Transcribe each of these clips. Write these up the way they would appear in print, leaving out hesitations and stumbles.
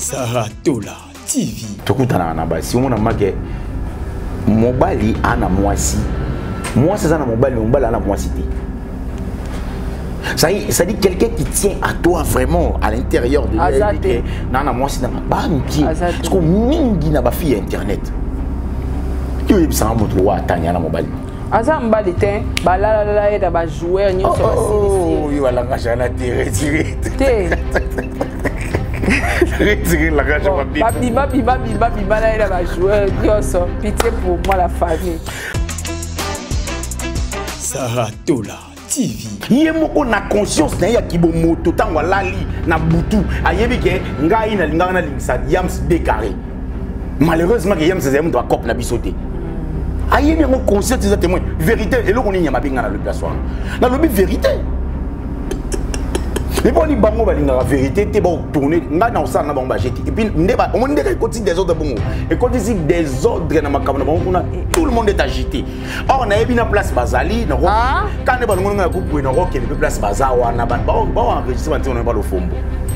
Sarah Tola TV. Tokutanaka na basi omona make mobali ana mwasi, mwasi aza na mobali, mobali ana mwasi te. Ça dit quelqu'un qui tient à toi vraiment à l'intérieur de lui que na mwasi na ba mkie parce que mingi na ba fille internet yo yebisanga moto wa atanya na mobali. Aza mobali te, balalala ye na bajoueur nyonso basilisi. Oyo balangage wana te, retire te. Retire langage. Babima bima bima bima na ye na bajoueur nyonso. Pitié pour moi, la famille. Sarah Tola TV. Ye moko na conscience na ye ya kibomoto, ntango alali na butu ayebi ke ngai nalingaka nalingisa Yams de carré. Malheureusement ke Yams ezali moto akope na biso te. Ayebi yango, conscience eza témoin vérité. Eloko nini ya mabe ngai nalobi place wana? Nalobi vérité. Eboni bango balingaka vérité te, baotourne ngai na kosala na bango bajete. Et puis nde omoni ndenge ekoti désordre bongo, ekotisi désordre na makambo na bango kuna, tout le monde est agité. Or nayebi na place bazali ka nde balongoli ngai ya groupe boye, nakokende mpe place baza wana baenregistre bantina na balofombo.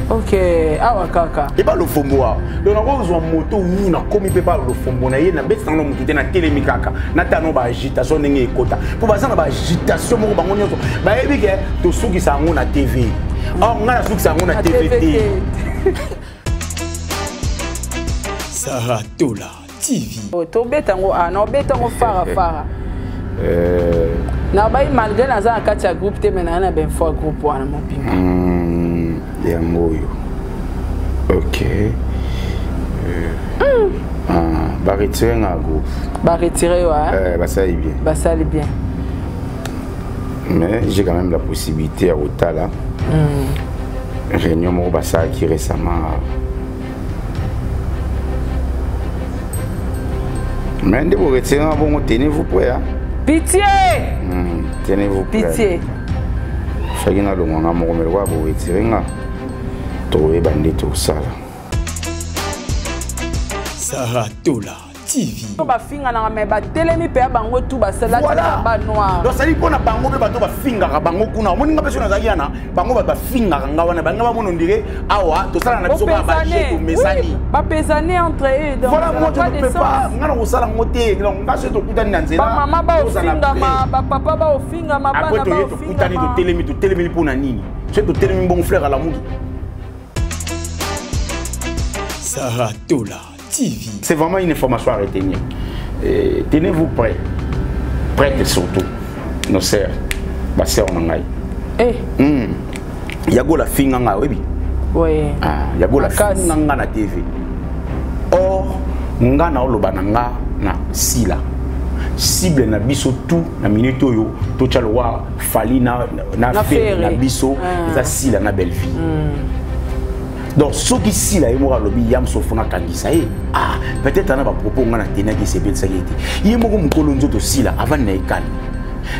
Ok, awa kaka. Eba lofombo awa. Donc nakozwa moto wu, nakomi mpe ba lofombo na ye, nabetisa ngo na motu te, natelemi kaka natano baagitation ndenge ekota, mpo baza na baagitation moko. Bango nyonso bayebi ke tosukisa yango na TV. Or ngai nasukisa yango na TV te. Sarah Tola TV. Tobeta yango a na obeta yango fara fara na bai, malgré naza na kati ya groupe te, me naa na bainfo ya groupe wana mobimba. Yango oyo, ok. Ah, baretire nga groupe. Baretire yo? Basali bien. Basali bien. Mais j'ai quand même la possibilité ya kotala réunion moko basalaki récemment. Mais nde boretire nga bongo, tenez-vous prêt, hein? Pitié. Tenez-vous prêt. Pitié. Soki nalongwa nga moko, me lokola boretire nga, tokoyeba nde tosala. Sarah Tola TV. Bafinganaka me batelemi mpe ya bango tu basalaki ba noir. Donc sali mpona bango mpe bato bafingaka bango kuna. Omoni nga mpe so nazalaki wana, bango bato bafingaka nga wana, banga bamona ondire awa tosala na biso kaka baje, tomesani. Bapesani entre eux. Donc voilà, moi je ne peux pas, nga na kosala yango te. Donc nga soki tokutani na nzela, bamama baofingama, bapapa baofingama. Après toye tokutani, totelemi, totelemeli mpona nini? Soki totelemi bongo, frère alamuki. Sarah Tola TV. C'est vraiment une information à retenir. Tenez-vous prêts. Prêtes surtout. Nos sœurs. Ba sœur na ngai. Eh. Yagola finga nga, oui. Oui. Ah, Yagola finga nga na TV. Or, nga na oloba na nga na sila. Cible na biso tout na minute oyo totia lowa Fally na Ferre na biso eza Sila na Belleville. Donc soki Sila ye moko alobi ya mosofu nakangisa ye, ah, peut-être ana bapropos nga natenaki esepelisaki ye te. Ye moko mokolo nzoto Sila avandi na ye calme.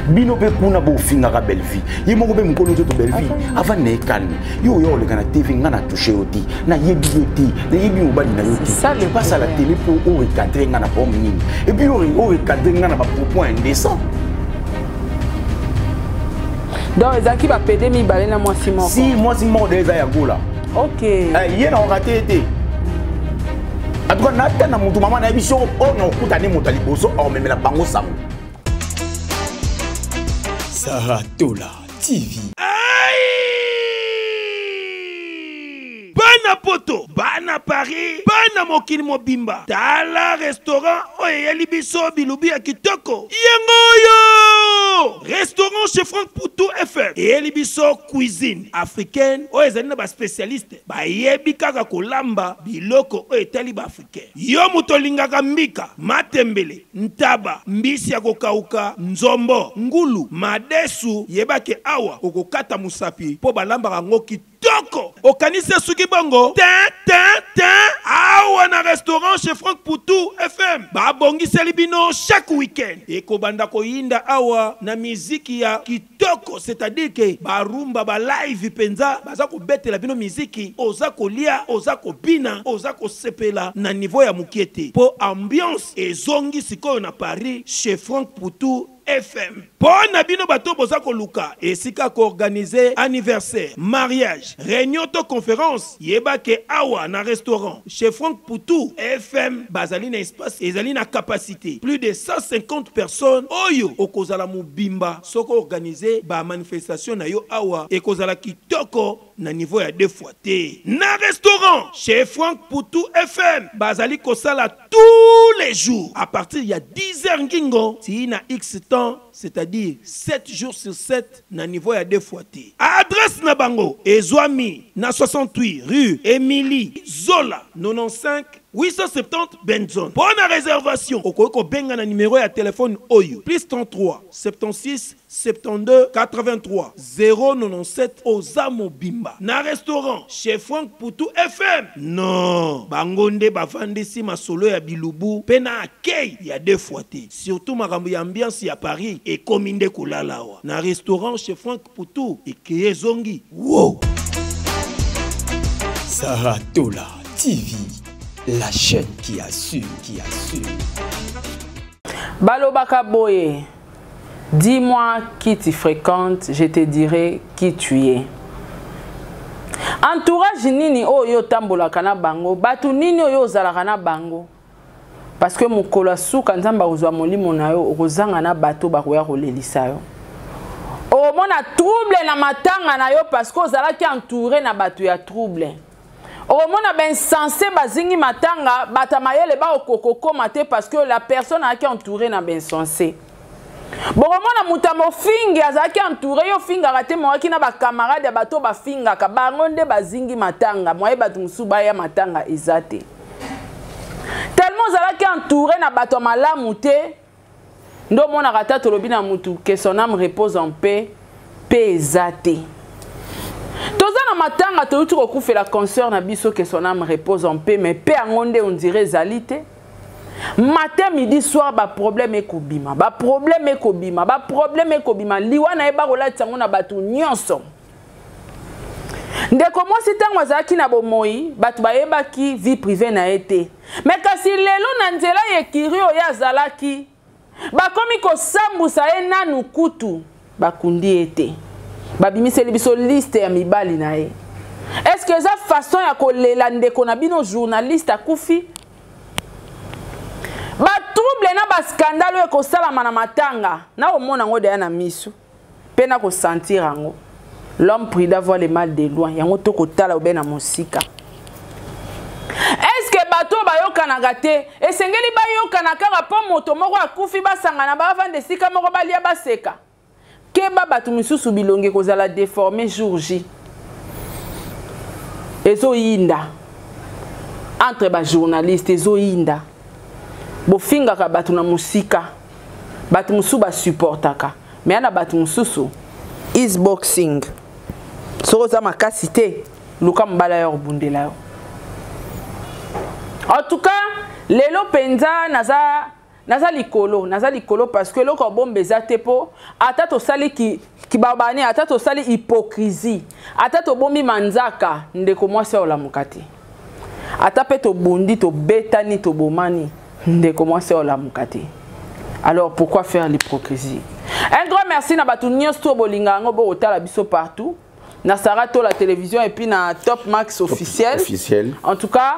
Bino mpe kuna bofingaka Belleville, ye moko mpe mokolo nzoto Belleville avandi na ye calme. Yo oyo oleka na TV, nga na touche yo te, nayebi yo te, nayebi mobali na yo te. Tu passes à la télé mpo orecadre nga na problème nini? Et puis orecadre nga na bapropos indécent. Donc ezalaki bapede mibale na mwasi moko? Si, mwasi moko de eza ya Gola. Ok. Ye na okate ye te. En tout cas nata na motu mama nayebi soko oyo na okuta nde moto ya liboso akomemela bango sango. Sarah Tola TV. Bana Poto, bana Paris, bana mokili mobimba, tala restaurant oyo eyeli biso bilubi ya kitoko. Yango oyo restaurant Chez Frank Putu FM eyeli biso cuisine africaine oyo ezali na baspécialiste bayebi kaka kolamba biloko oyo etali baafricain. Yo moto olingaka mbika, matembele, ntaba, mbisi ya kokauka, nzombo, ngulu, madesu, yebake awa okokata mosapi mpo balambaka yango kitoko. Okanisi esuki bongo te te te. Awa na restaurant Chez Frank Putu FM babongiseli bino chaque week-end ekobanda koyinda awa na miziki ya kitoko, c'est-à-dire ke barumba balive mpenza baza kobetela bino miziki, oza kolia, oza kobina, oza kosepela na niveau ya mokie te, mpo ambiance ezongi sikoyo na Paris chez Frank Putu. FM. Mpo na bino bato boza koluka esika koorganize anniversaire, mariage, réunion to conférence, yeba ke awa na restaurant chez Franck Poutou FM bazali na espace ezali na capacité plus de 150 personnes oyo okozala mobimba soko organize ba manifestation na yo awa ekozala kitoko na niveau ya deux fois te. Na restaurant chez Franck Poutou FM bazali kosala tous les jours à partir ya 10h ngingo ti na x temps, c'est-à-dire 7 jours sur 7 na niveau ya deux fois te. Adresse na bango ezwami na 68 rue Émilie Zola 95 870 Benzone. Pour la réservation, okoki kobenga na numéro ya téléphone oyo plus 33 76 72 83 097 oza mobimba na restaurant chez Franck Poutou FM. Non, bango nde bavandisi masolo ya bilubu pe na accueil ya deux fois te. Surtout makambo ya ambiance ya Paris ekomi nde kolala awa na restaurant chez Franck Poutou ekeye ezongi. Wow. Sarah Tola TV, la chaîne qui assure, qui assure. Balobaka boye, dis-moi qui tu fréquentes, je te dirai qui tu es. Entourage nini oyo otambolaka na bango, bato nini oyo ozalaka na bango. Parce que mokolo ya suka Nzambe akozwa molimo na yo, okozanga na bato bakoya kolelisa yo. Okomona trouble na matanga na yo parce que ozalaki entouré na bato ya trouble. Okomona ba insensé bazingi matanga, bato ya mayele bakokokoma te parce que la personne azalaki entouré na ba insensé. Bokomona moto ya mofingi azalaki entouré, yo ofingaka te, moyaki na ba camarade ya bato bafingaka, bango nde bazingi matanga, moye bato mosusu baya matanga eza te. Tellement ozalaki entouré na bato ya malamu te, nde omonaka ata tolobi na mutu que son âme repose en paix, pe eza te. Toza na matanga, toyuti kokufela concert na biso que son âme repose en paix, mais pe yango nde on dirait ezali te. Matin, midi, soir, ba problème ekobima, ba problème ekobima, ba problème ekobima. Liwa na ye bakolatisa yango na bato nyonso. Ndeko mwasi ntango azalaki na bomoi, bato bayebaki vie privée na ye te. Mais kasi lelo na nzela ya ekiri oyo azalaki, bakomi kosambusa ye nanu kutu bakundi ye te. Babimiseli biso liste ya mibali na ye. Est-ce que eza façon ya kolela ndeko na bino journaliste akufi? Ba trouble na ba scandale oyo ekosalama na matanga, na komona yango deya na miso pe na kosentir yango. L'homme prudent voit le mal de loin, yango to kotala obe na mosika. Est-ce que bato bayokanaka te? Esengeli bayokana kaka po moto moko akufi, basangana bavanda esika moko balia baseka. Keba bato misusu bilongi kozala déformé jour J. Ezoyinda entre ba journaliste, ezoyinda. Bofingaka bato na mosika, bato mosusu basupportaka, mais ana bato mosusu is boxing. Soki oza makasi te, luka mobali ayo kobundela yo. En tout cas, lelo penza naza likolo, naza likolo parce que eloko ya bombe eza te po ata tosali ki kibabane, ata tosali hypocrisie, ata tobombi manzaka, ndeko mwasi olamuka te. Ata pe tobundi, tobetani, tobomani, ndeko mwasi olamuka te. Alors pourquoi faire l'hypocrisie? Un grand merci na bato nyonso bolinga yango, bokotala biso partout. Na Sarah Tola télévision et puis na Top Max officiel. Officiel. En tout cas,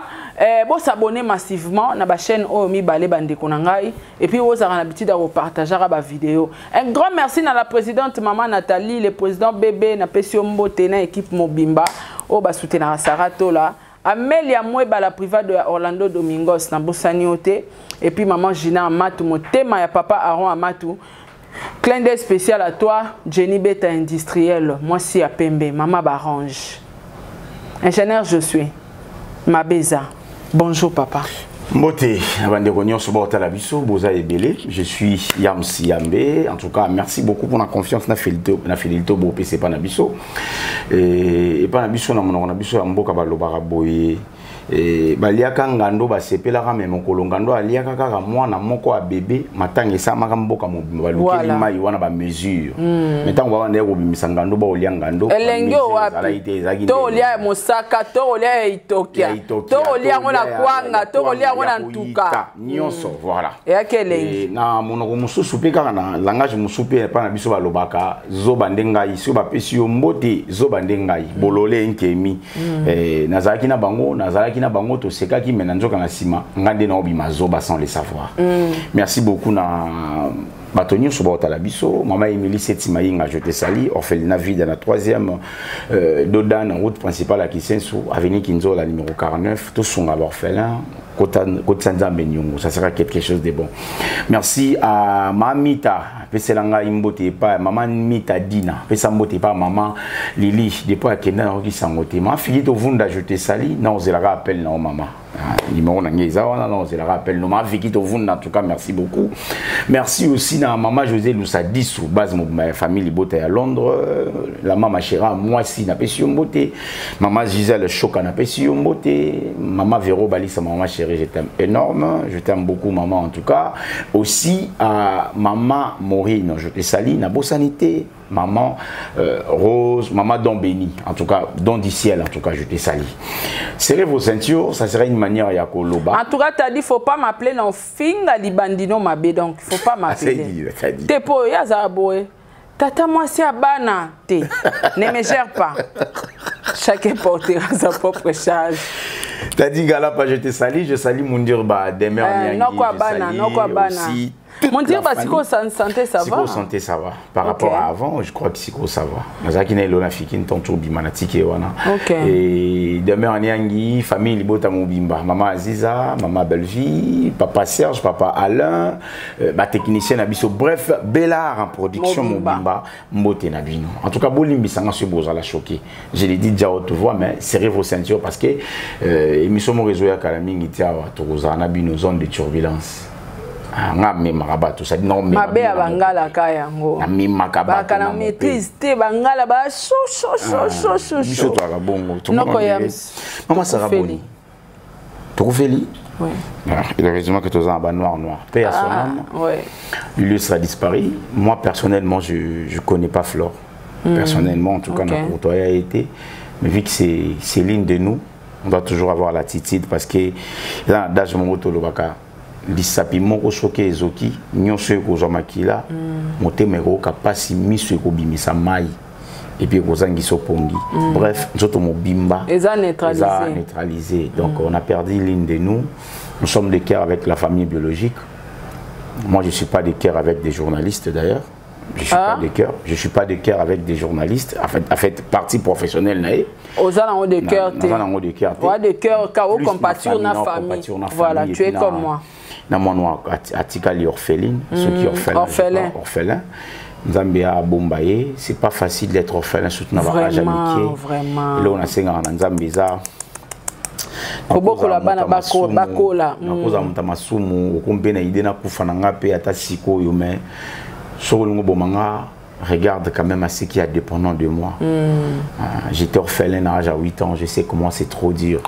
bo s'abonner massivement na ba chaîne oyo mibale ba ndeko na ngai et puis ozara na habitude ya partager ba vidéo. Un grand merci na la présidente maman Nathalie, le président bébé na pesio mbote na équipe mobimba oyo ba soutenir Sarah Tola. Amelia Mweba la privade ya Orlando Domingos na bosani ote et puis maman Gina Amatu motema ya papa Aaron Amatu. Clin d'œil spécial à toi, Jenny Beta industrielle, moi si à Pembe, maman Barange. Ingénieur je suis, Mabeza. Bonjour papa. Mbote, abande nyonso baotala biso, boza ebele. Je suis Yams Yambe. En tout cas, merci beaucoup pour la confiance na fidélité, na fidélité bo PC pa na biso. Et pa na biso na monoko na biso ya mboka balobaka boye. Et baliaka ngando basepelaka me mokolo ngando aliaka kaka mwana moko ya bébé matanga esamaka mboka mobimba balukeli Voilà. mai wana ba mesure. Mais ntango babandaki kobimisa ngando baolia ngando, ba Elenge mesure wapi? ezalaki te, ezalaki To ndenge olia ya mosaka, to olia ya itokia, Ya itokia, to olia yango na to olia ya kwanga, to olia yango yango na ntuka nyonso mm. Voilà, eyaki elengi. Na monoko mosusu mpe, kaka na langage mosusu mpe, epai na biso balobaka zoba nde ngai. Soki bapesi yo mbote, zoba nde ngai, bolole nkemi. Nazalaki na bango, nazalaki na bango, tosekaki, me na nzoka na nsima ngai nde naobima zoba sans le savoir. Merci beaucoup na bato nyonso baotala biso. Mama Émilie Seti Mayinga, je te salue. Orphelinat vide na 3e dos d'âne, route principale à Kisensu, avenue Kinzola numéro 49. Tosunga l'orphelin, kotisa Nzambe niongo, ça sera quelque chose de bon. Merci à Mamita, apesela ngai mbote epai mama Mita Dina, apesa mbote epai mama Lili depuis akenda, nakoki sango te. Ma fille Tovunda, je te salue. Na ozelaka appel na o mama. Ah, numéro na ngai eza wana, na ozelaka appel no ma Viki Tovunda. En tout cas, merci beaucoup. Merci aussi na mama José Lusadisu, base mobima ya famille libota ya Londres, la mama Chera mwasi, napesi yo mbote. Mama Gisèle Choka, napesi yo mbote. Mama Vero Balisa, mama chérie, je t'aime énorme, je t'aime beaucoup, maman. En tout cas, aussi à maman Maureen, je te salue. Nabosani te maman Rose, maman Don Béni, en tout cas, Don du ciel, en tout cas, je te salue. Serrez vos ceintures, ça serait une manière ya koloba. En tout cas, t'as dit, faut pas m'appeler non finga libandino mabe, donc faut pas m'appeler. Te po ya za boye. Tata mwasi ya bana te. Ne me gère pas. Chacun portera sa propre charge. T'as dit Galapa, je te salue, je salue Mundirba, Demer Niangi, noko bana, noko bana. Aussi Mon dire, bah, santé, ça va. Santé, ça va. Par rapport à avant, je crois que siko, ça va. Nazaki na elona fiki ntonto bima na tike wana. Et demain Niangi, famille libota mobimba, maman Aziza, maman Bellevie, papa Serge, papa Alain, ba technicien na biso, bref, Bellard en production mobimba, mbote na bino. En tout cas, bolimbisanga soki bozala choqué. Je l'ai dit déjà haute voix, mais serrez vos ceintures parce que émission mo réseau ya kala mingi tia wa tokozala na bino zone de turbulence. Ah, nga memaka bato, sadi na mabe ya bangala ka yango. Namemaka bato. Baka na maîtrise te, bangala ba chaud chaud chaud chaud chaud. Biso toyaka bongo. Noko Yams. Mama Sara, boni, tokofeli. Oui. Ah, heureusement que toza na banoir noir. Paix à son âme. L'illustre a disparu. Moi, personnellement, je connais pas Flore. Personnellement, en tout cas, na côtoyé a été. Mais vu que c'est l'une de nous, on doit toujours avoir l'attitude parce que là, d'âge moko tolobaka lisapi moko soki ezoki nyonso ekozwa makila, motema ekoyoka mpasi, miso ekobimisa mai et puis ekozangisa opongi, bref, nzoto mobimba eza neutralisé. Eza neutralisé. Donc on a perdu l'une de nous. Nous sommes de cœur avec la famille biologique. Moi, je suis pas de cœur avec des journalistes, d'ailleurs. Je suis pas de cœur, je suis pas de cœur avec des journalistes, en fait partie professionnelle na ye. Oza nango de cœur te. Naza nango de cœur te. Oza de cœur ka Plus ocompatir na na famille. compatir na Voilà, famille, tu et es puis comme moi. Na mwana atikali orpheline, soki orphelin, Orphelin. Orphelin, Nzambe abomba ye. C'est pas facile d'être orphelin, surtout na baage ya Vraiment, mike. vraiment. Eloko nasengaka na Nzambe eza Kobokola bana bakola. Nakozala moto ya masumu, okomi mpe na idée nakufa na nga mpe ata sikoyo, mais soki olingi oboma nga, regarde quand même à ce qui est dépendant de moi. J'étais orphelin à l'âge à 8 ans, je sais comment c'est trop dur.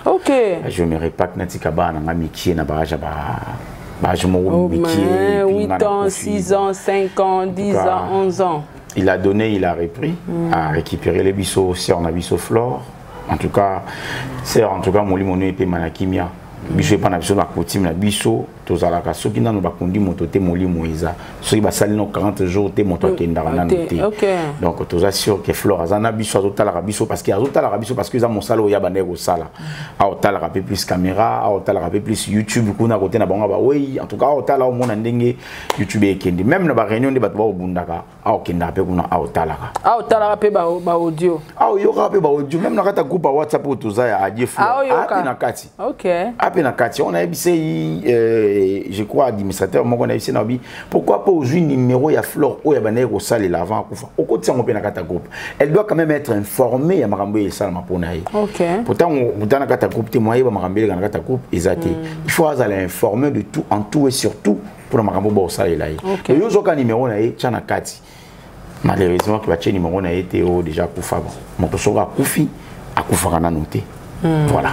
Je me pas que natika bana na nga mikie na baage ba âge moko Oh, mikie, mais et puis 8 nga ans, nakufi. 6 ans, 5 ans, 10 cas, ans, 11 ans. Il a donné, il a repris, a récupéré les biso, sœur na biso Flore. En tout cas, sœur, en tout cas, molimo no epema na kimia. Biso epa na biso na coutume na biso, tozalaka soki nano bakundi moto te, molimo eza. Soki basali no 40 jours te, moto akendaka nano te. Donc toza sûr que Flore aza na biso, azotalaka biso parce que azotalaka biso, parce que eza mosala oyo abandaki kosala. Aotalaka mpe plus caméra, aotalaka mpe plus YouTube kuna kote na bango bawei. En tout cas, aotala, omona ndenge YouTube ekende. Même na baréunion nde bato baobundaka, aokendaka mpe kuna, aotalaka. Ah, otalaka mpe ba audio. Aoyokaka mpe baaudio, même na kati ya groupe ya WhatsApp oyo toza ya Adie Flore. Aoyoka. Ape na kati. Ape na kati. On ayebisi ye, je crois administrateur moko nayebisi na bi pourquoi pas ozwi numéro ya Flore oyo abandaki kosalela avant akufa, okotisa yango mpe na kati ya groupe. Elle doit quand même être informée ya makambo oyo esalama mpona ye. Pourtant pourtant na kati ya groupe te, mo ayeba makambo eleka na kati ya groupe eza te. Il faut azala informé de tout en tout et surtout mpona makambo baosalela ye. Yo ozoka numéro na ye, tia na kati. Malheureusement ke batie numéro na ye te, oyo déjà akufa. Bon, moto soki akufi, akufaka nanu te. Voilà.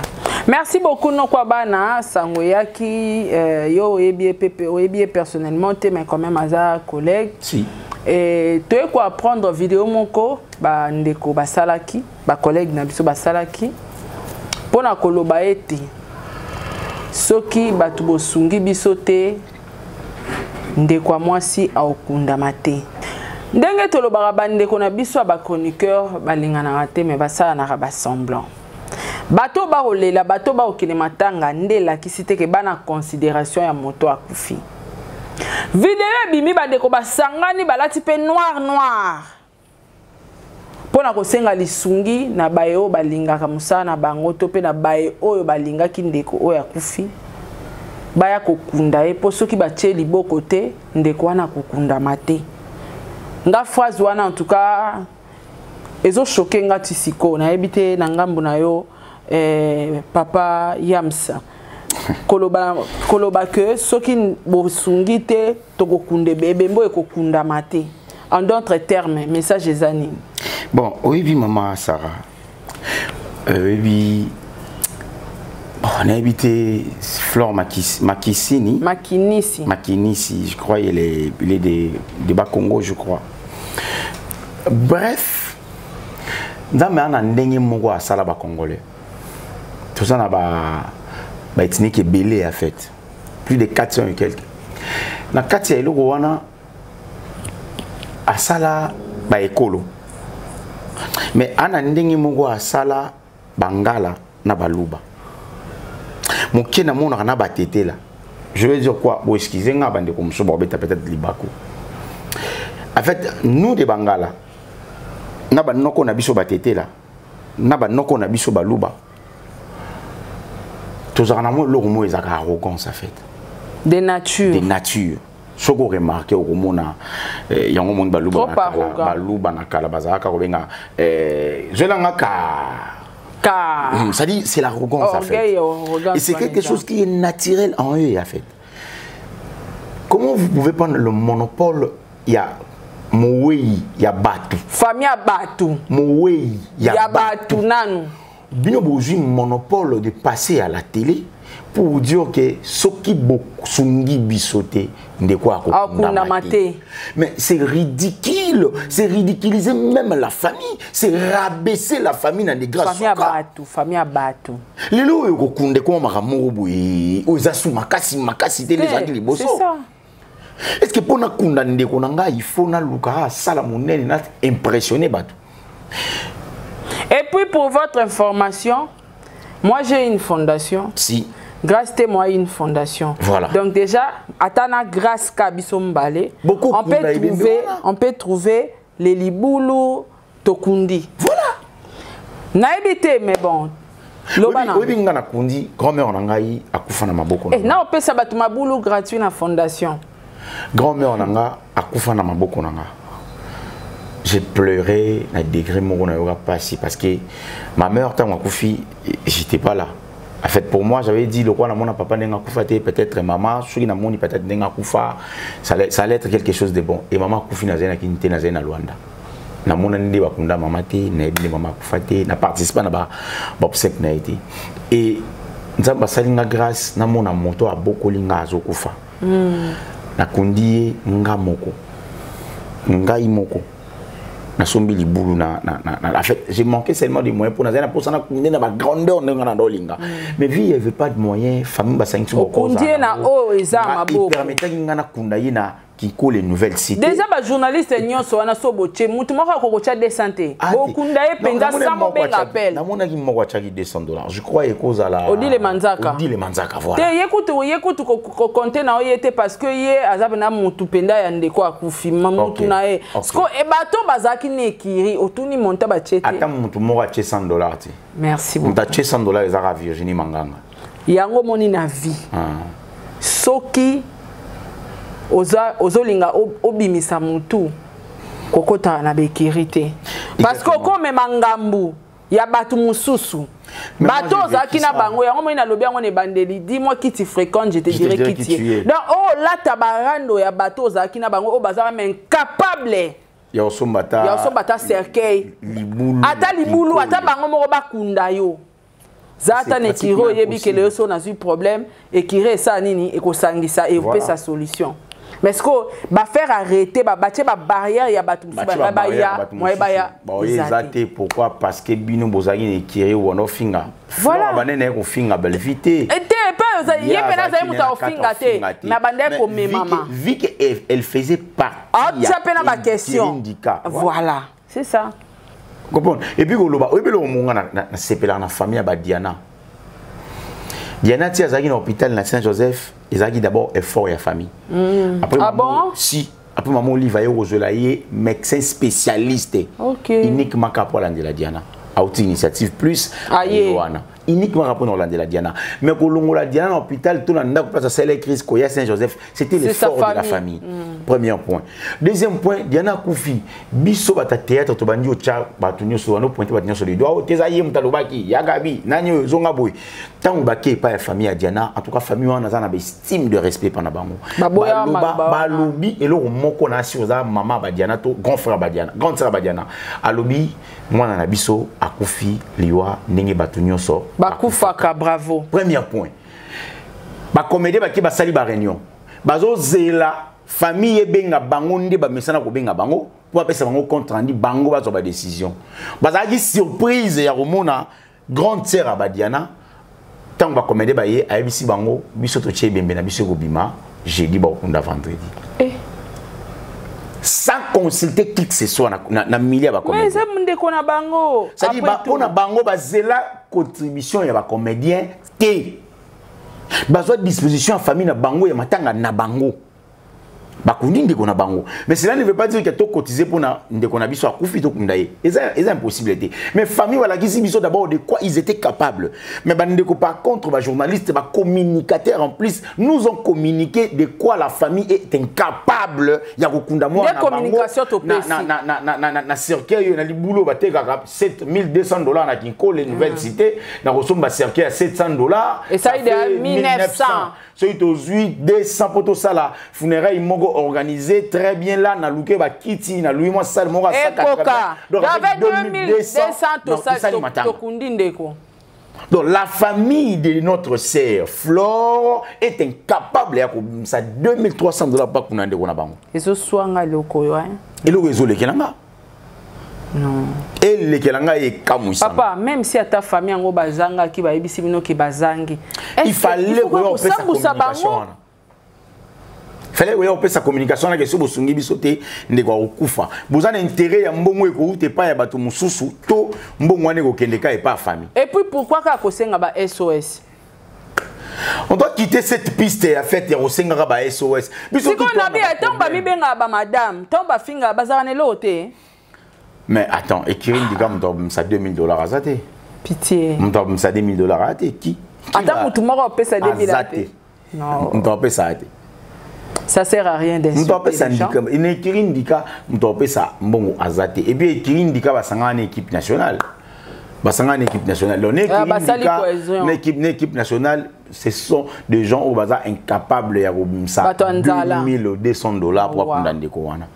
Merci beaucoup, noko bana. Sango eyaki, yo oyebi ye pepe, oyebi ye personnellement te, mais quand même aza collègue. Si. Et toye koapprendre vidéo moko bandeko basalaki, bacollègue na biso basalaki mpona koloba ete Soki bato bosungi biso te, ndeko ya mwasi akokundama te. Ndenge tolobaka, bandeko na biso ya bachroniqueur balinganaka te, me basalanaka basemblant. Bato bakolela, bato bakokende matanga, nde elakisi te ke bana considération ya moto akufi. Video ebimi, bandeko basangani, balati mpe noir noir mpo na kosenga lisungi na baye oyo balingaka mosala na bango, to mpe na baye oyo balingaki ndeko oyo akufi, baya kokunda ye, mpo soki batie liboko te, ndeko wana akokundama te. Nga phrase wana, en tout cas, ezochoquer nga ti sikoyo. Nayebi te na ngambo na yo, papa Yamsa, koloba, koloba ke soki bosungi te, tokokunda ebembe oyo ekokundama te. En d'autres termes, message eza nini? Bon, oyebi, mama Sarah, oyebi, bon, nayebi te, Flore Makisini. Makinisi. Makinisi, je crois. Il est de Bakongo, je crois. Bref, Nzambe ana ndenge moko asala Bacongolais. Toza na baethnique ebele, en fait plus de 400 et quelques. Na kati ya eloko wana, asala baekolo, mais ana ndenge moko asala Bangala na Baluba moke, namonaka na Batetela. Je veux dire quoi? Bon, excusez nga, bandeko mosusu bakobeta peut-être libaku. En fait, nous de Bangala na banoko na biso Batetela, na banoko na biso Baluba, tozalaka na mwa eloko moko ezalaka arrogance, en fait. De nature. De nature. Soki oremarquer, okomona yango. Omoni, Baluba na kala, Baluba na kala bazalaka kobenga zwelanga ka Ka. C'est-à-dire, c'est l'arrogance, en fait. Et c'est quelque chose qui est naturel en eux, en fait. Comment vous pouvez prendre le monopole? Il y a mowei ya bato. Famille ya bato. Mowei ya, ya bato nanu. Bino bozwi monopole de passer à la télé pour dire que soki bosungi biso te, ndeko akokundama te. Mais c'est ridicule, c'est ridiculiser même la famille, c'est rabaisser la famille na des grâces. Famille ya bato, famille ya bato. Lelo oyo kokunda ekoma makambo moko boye oyo eza su makasi makasi te nde ezalaki liboso. Est ce que mpo nakunda ndeko na ngai, il faut naluka asala monene na impressionner bato? Et puis, pour votre information, moi j'ai une fondation. Si. Grâce moi une fondation. Voilà. Donc déjà, atana grâce kabiso mbale, beaucoup on peut trouver les libulu tokundi. Voilà. Nayebi te, mais bon. Loba na. Oyebi, nga nakundi grand-mère na ngai akufa na maboko. Eh, na opesa bato mabulu gratuit na fondation. Grand-mère na nga akufa na maboko na nga. J'ai pleuré na degré moko nayoka pasi, parce que ma mère, ntango akufi, j'étais pas là. En fait, pour moi, j'avais dit, le roi, mon papa ndenge akufa te, peut-être maman, soki namoni peut-être ndenge akufa, ça allait être quelque chose de bon. Et maman akufi, nazali na Kini te, nazali na Luanda. Namona nde bakunda mama te, nayebi nde mama akufa te, na participe na baobsèque na ye te. Et Nzambe asali nga grâce, namona moto abokoli nga azokufa. Nakundi ye nga moko, ngai moko nasombi libulu na. En fait, j'ai manqué seulement des moyens pour nazali na mposa nakunde na bagrandeur ndenge na ndolinga, mais vu il y avait pas de moyens, famille basangisi. Okundi ye na oyo eza maboko. Permettaki nga nakunda ye na Kinkole Nouvelle Cité. Déjà bajournaliste nyonso wana, so botie mutu moko akokotya 200 te, bokunda ye mpenza sans bobenga appel. Namonaki moko atiaki 200 $, je crois ekozala Odile Manzaka. Odile Manzaka, voilà. Te, ye kutu kocompter na yo ye te, parce que ye aza mpena mutu mpenza ya ndeko akufi, mutu na ye. Siko e bato bazalaki na ekiri, otuni monta batie te. Ata mutu moko atie 100 $ te. Merci. Moto atie 100 $ ezaka Virginie Manganga. Yango moni na vie, soki ozolinga obimisa mutu, kokotaka na bekiri te, parce que okomema ngambu ya bato mosusu, bato ozalaki na bango. Yango moi nalobi yango na ebandeli: dis-moi qui tu fréquente, je te dirai qui tu es. Donc oyo olata barando ya bato ozalaki na bango, oyo baza même incapable ya osomba ta ya osomba ta cercueil, ata libulu, ata bango moko bakunda yo. Za ata na ekiri, oyebi kele yo so nazwi problème, ekiri esala nini, ekosangisa, ekopesa solution. Mais ce que bafaire arrêter, batie babarrière ya bato mosusu, baya moye baya. Eza te. Pourquoi? Parce que bino bozalaki na ekiri wana, ofinga. Voilà. Banene ye kofinga Bellevie te. Te, epa Ye mpe azali moto akofinga te, mais abandaki komemama. Vu que elle faisait partie atia mpe na baquestion, voilà, c'est ça. Comprendre. Et puis koloba, oyebi eloko monga nasepelaka na famille ya badiana. Diana ti azalaki na hôpital na Saint Joseph, ezalaki d'abord effort ya famille. Après, ah bon? Si, après maman Olive aye kozwela ye médecin spécialiste uniquement kaka po alandela Diana, auti initiative plus aye wana uniquement kaka mpona kolandela Diana. Mais kolongola Diana na hôpital to na ndako place asala crise, koya Saint Joseph, c'était l'effort de la famille. Premier point. Deuxième point, Diana akufi, biso bata théâtre tobandi otya bato nyonso wana, pointe bato nyonso du doigt te, eza ye moto alobaki ya Gabi nani oyo ezonga boye. Ntango bake epai ya famille ya Diana, en tout cas famille wana aza na baestime de respect mpa na bango. Balobi eloko moko na asi oza mama badiana to grand frère badiana, grande sœur badiana, alobi mwana na biso akufi liwa ndenge bato nyonso bakufaka. Bravo. Premier point, bacomédien bake basali baréunion, bazozela famille ebenga bango nde bamesana kobenga bango mpo bapesa bango compte rendu, bango bazwa badécision. Bazalaki surprise ya komona grande sœur ya badiana. Ntango bacomédien baye, ayebisi bango: biso totie ebembe na biso ekobima jeudi, bakokunda vendredi, sans consulter qui que ce soit na milieu ya bacomédien. Eza ndeko na bango. C'est-à-dire mpona bango bazela contribution ya bacomédien te, bazwa disposition ya famille na bango ya matanga na bango, bakundi ndeko na bango. Mais cela ne veut pas dire que tocotiser mpona ndeko na biso akufi, tokunda ye, eza impossible te. Mais famille balakisi biso d'abord de quoi ils étaient capables. Mais bandeko, par contre, bajournaliste, bacommunicateur en plus nous ont communiqué de quoi la famille est incapable ya kokunda mwana na bango na cercueil oyo na libulu batekaka 7200 $ na Kinkole Nouvelle Cité, na kosomba cercueil ya 700 $. Esali de 1900. Soki tozwi 200 mpo tosala funéraille moko organisé très bien là, naluke bakiti, nalui mwa salle moko. Ekoka. Donc avec 2200 tokundi ndeko. Donc la famille de notre sœur Flore est incapable ya kobimisa 2300 $ bakuna ndeko na bango. Ezoswanga eloko oyo. Eloko ezolekela nga. Non. Elekela ngai, ekamwisa. Papa, même si ata famille yango bazangaki, bayebisi bino ke bazangi, il fallait koya kopesa communication wana, fallait koya kopesa communication wana ke so bosungi biso te, ndeko akokufa. Boza na intérêt ya mbongo ekouta epai ya bato mosusu to mbongo wana ekokende ka epai ya famille? Et puis pourquoi kaka kosenga ba SOS? On doit quitter cette piste ya fête ya kosengaka ba SOS. Sikoyo na bi ntango bamibengaka bamadame, ntango bafingaka, bazalaka na eloko te. Mais attends, ekiri ndika moto abimisa 2000 $ aza te. Pitié. Moto abimisa 2000 $ aza te. Ki Ata motu moko apesa 2000 aza te. Moto apesa te. Ça sert à rien d'insulter. Moto apesa ndika na ekiri ndika, moto apesa mbongo aza te. Et puis ekiri ndika basangana na équipe nationale, basangana na équipe nationale. Donc na équipe, na équipe nationale, ce sont des gens oyo baza incapable ya kobimisa 2200 $ po akunda ndeko wana.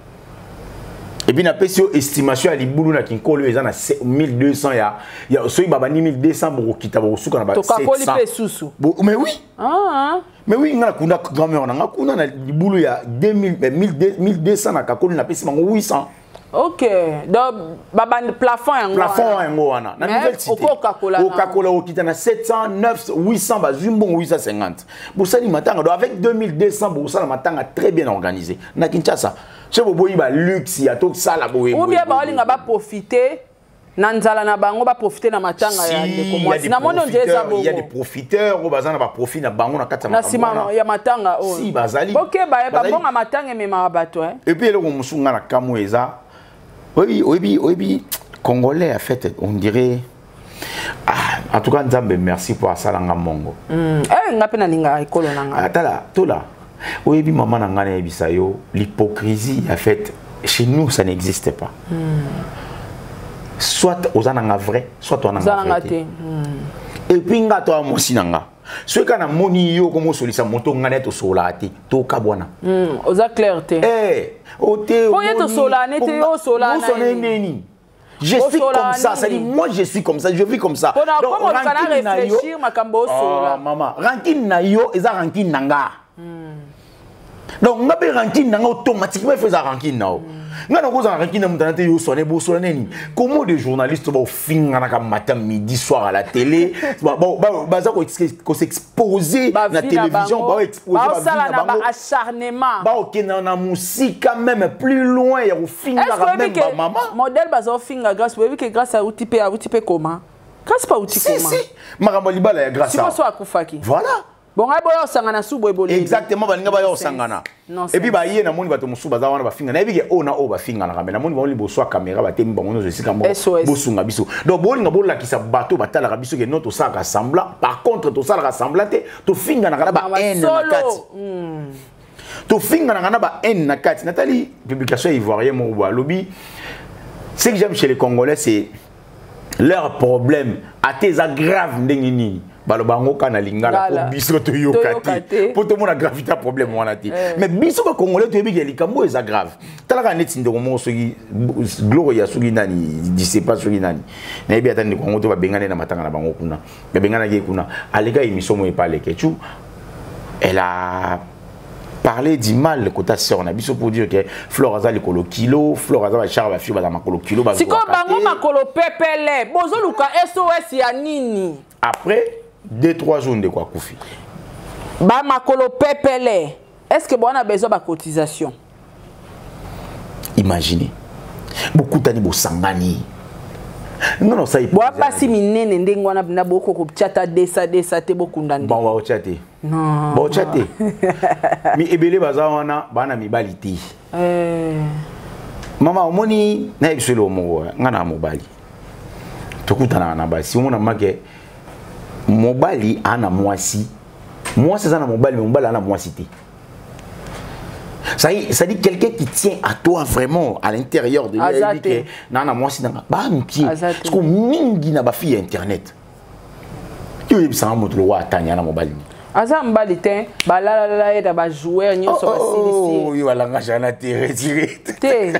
Et puis napesi yo estimation ya libulu na Kinkolo, eza na 1200 ya soki babandi 1200, bokokita, bokosuka na ba 700. Mais oui, ah. Mais oui, nga nakunda grand-mère na nga kuna na libulu ya 1200 na kakoli, napesi bango 800. Ok, donc babandi plafond yango. Plafond yango wana na Nouvelle Cité. Okokakola. Okakola, okita na 700, 9, 800, bazwi mbongo 850, bosali matanga. Donc avec 2200 bosala matanga très bien organisé na Kinshasa. So boboyi baluxe ya tosala boye. Ou bien baolinga baprofite na nzala na bango, baprofite na matanga ya ndeko mwasi. Namoni onje eza bongo. Il y a des profiteurs oyo baza na baprofit na bango na kati ya na nsima ya matanga oyo. Si, bazali. Bokeba, babonga matanga ememaka bato. Et puis eloko mosusu nga na kamwe eza, oyebi, Congolais en fait, on dirait, ah, en tout cas Nzambe merci pour asalanga mongo. Eh, nga mpe nalingaka ekolo na nga. Tala tola, oyebi mama na ngai, nayebisa yo, l'hypocrisie en fait chez nous, ça n'existe pas. Soit oza nanga vrai, soit oza nanga vrai te. Et puis nga to mwasi na nga, soki kaka namoni yo komosolisa moto, ngai nde tosololaka te, tokabwana. Oza clair te. Eh, ote. Po ye tosololaka nete yo osololaka nini? Je suis comme ça, ça dit moi je suis comme ça, je vis comme ça. Donc rancune na yo, réfléchir makambo osolola. Oh, maman, rancune na yo eza rancune na nga. Donc nga pe rancune na nga, automatiquement il faut eza rancune na yo. Nga nakozala rancune na moto ana te, yo oswane boswana nini? Comment des journalistes baofinganaka matin, midi, soir à la télé, baza kosexpose na télévision, baoexpose baosala na baacharnement, baokenda na mosika, même plus loin ya kofingaka même bamama? Modèle bazofinga Grâce, boyebi ke Grâce auti mpe, auti mpe koma, Grâce pa auti koma. Si, makambo ya libala ya Grâce. Sikoyo so akufaki. Voilà. Bon, ngai boya osangana su boye boleli. Exactement, balinga baya osangana. Et puis baye, namoni bato mosusu baza wana bafinga, nayebi ke oyo na oyo bafinganaka, mais namoni bango liboso ya caméra, batemi bango nyonso esika moko. SOS. Bosunga biso. Donc bolinga bolakisa bato batalaka biso ke no, tosalaka semblant. Par contre, tosalaka semblant te, tofinganaka na ba haine na kati. Tofinganaka na ba haine na kati. Natali publication ya Ivoirien moko boye, alobi: ce que j'aime chez les Congolais, c'est leur problème, ate eza grave ndenge nini, baloba yango kaka na lingala po biso toyoka te, mpo tomona gravité ya problème wana te. Mais biso Bacongolais toyebi ke likambo oyo eza grave. Talaka neti ndeko moko, soki Gloria, soki nani, disepa, soki nani, nayebi ata ndeko yango to babengani na matanga na bango kuna, babenganaki ye kuna, aleka émission moko epa Lekechu, elle a parler du mal kota sœur na biso pour dire que Flore aza likolo kilo, Flore aza bachar, bafille baza makolo kilo. Sikoyo bango makolo pepele, bozoluka SOS ya nini? Après 2, 3 jours, ndeko akufi. Bamakolo pepele, est ce que bwana besoin bacotisation? Imaginez, bokutani, bosangani, non non, ça. Boa pasi minene ndenge wana na boko kotia ta desa desa te, bokunda nde. Bon, baotya te. Non. Baotya te. Mi ebele baza wana, bana mibali te. Mama, omoni, nayebi so eloko moko, nga na mobali tokutanaka na basi, omona make mobali ana mwasi, mwasi aza na mobali, mais mobali ana mwasi te. Ça dit quelqu'un qui tient à toi vraiment à l'intérieur de lui, ayebi ke na na mwasi nanga ba mpier. Parce que mingi na bafille ya internet, yo oyebisanga moto lokwa atanya na mobali. Aza mobali te, balalala ye na bajoueur nyonso, basilisi. Oyo balangage wana te, retire. Te.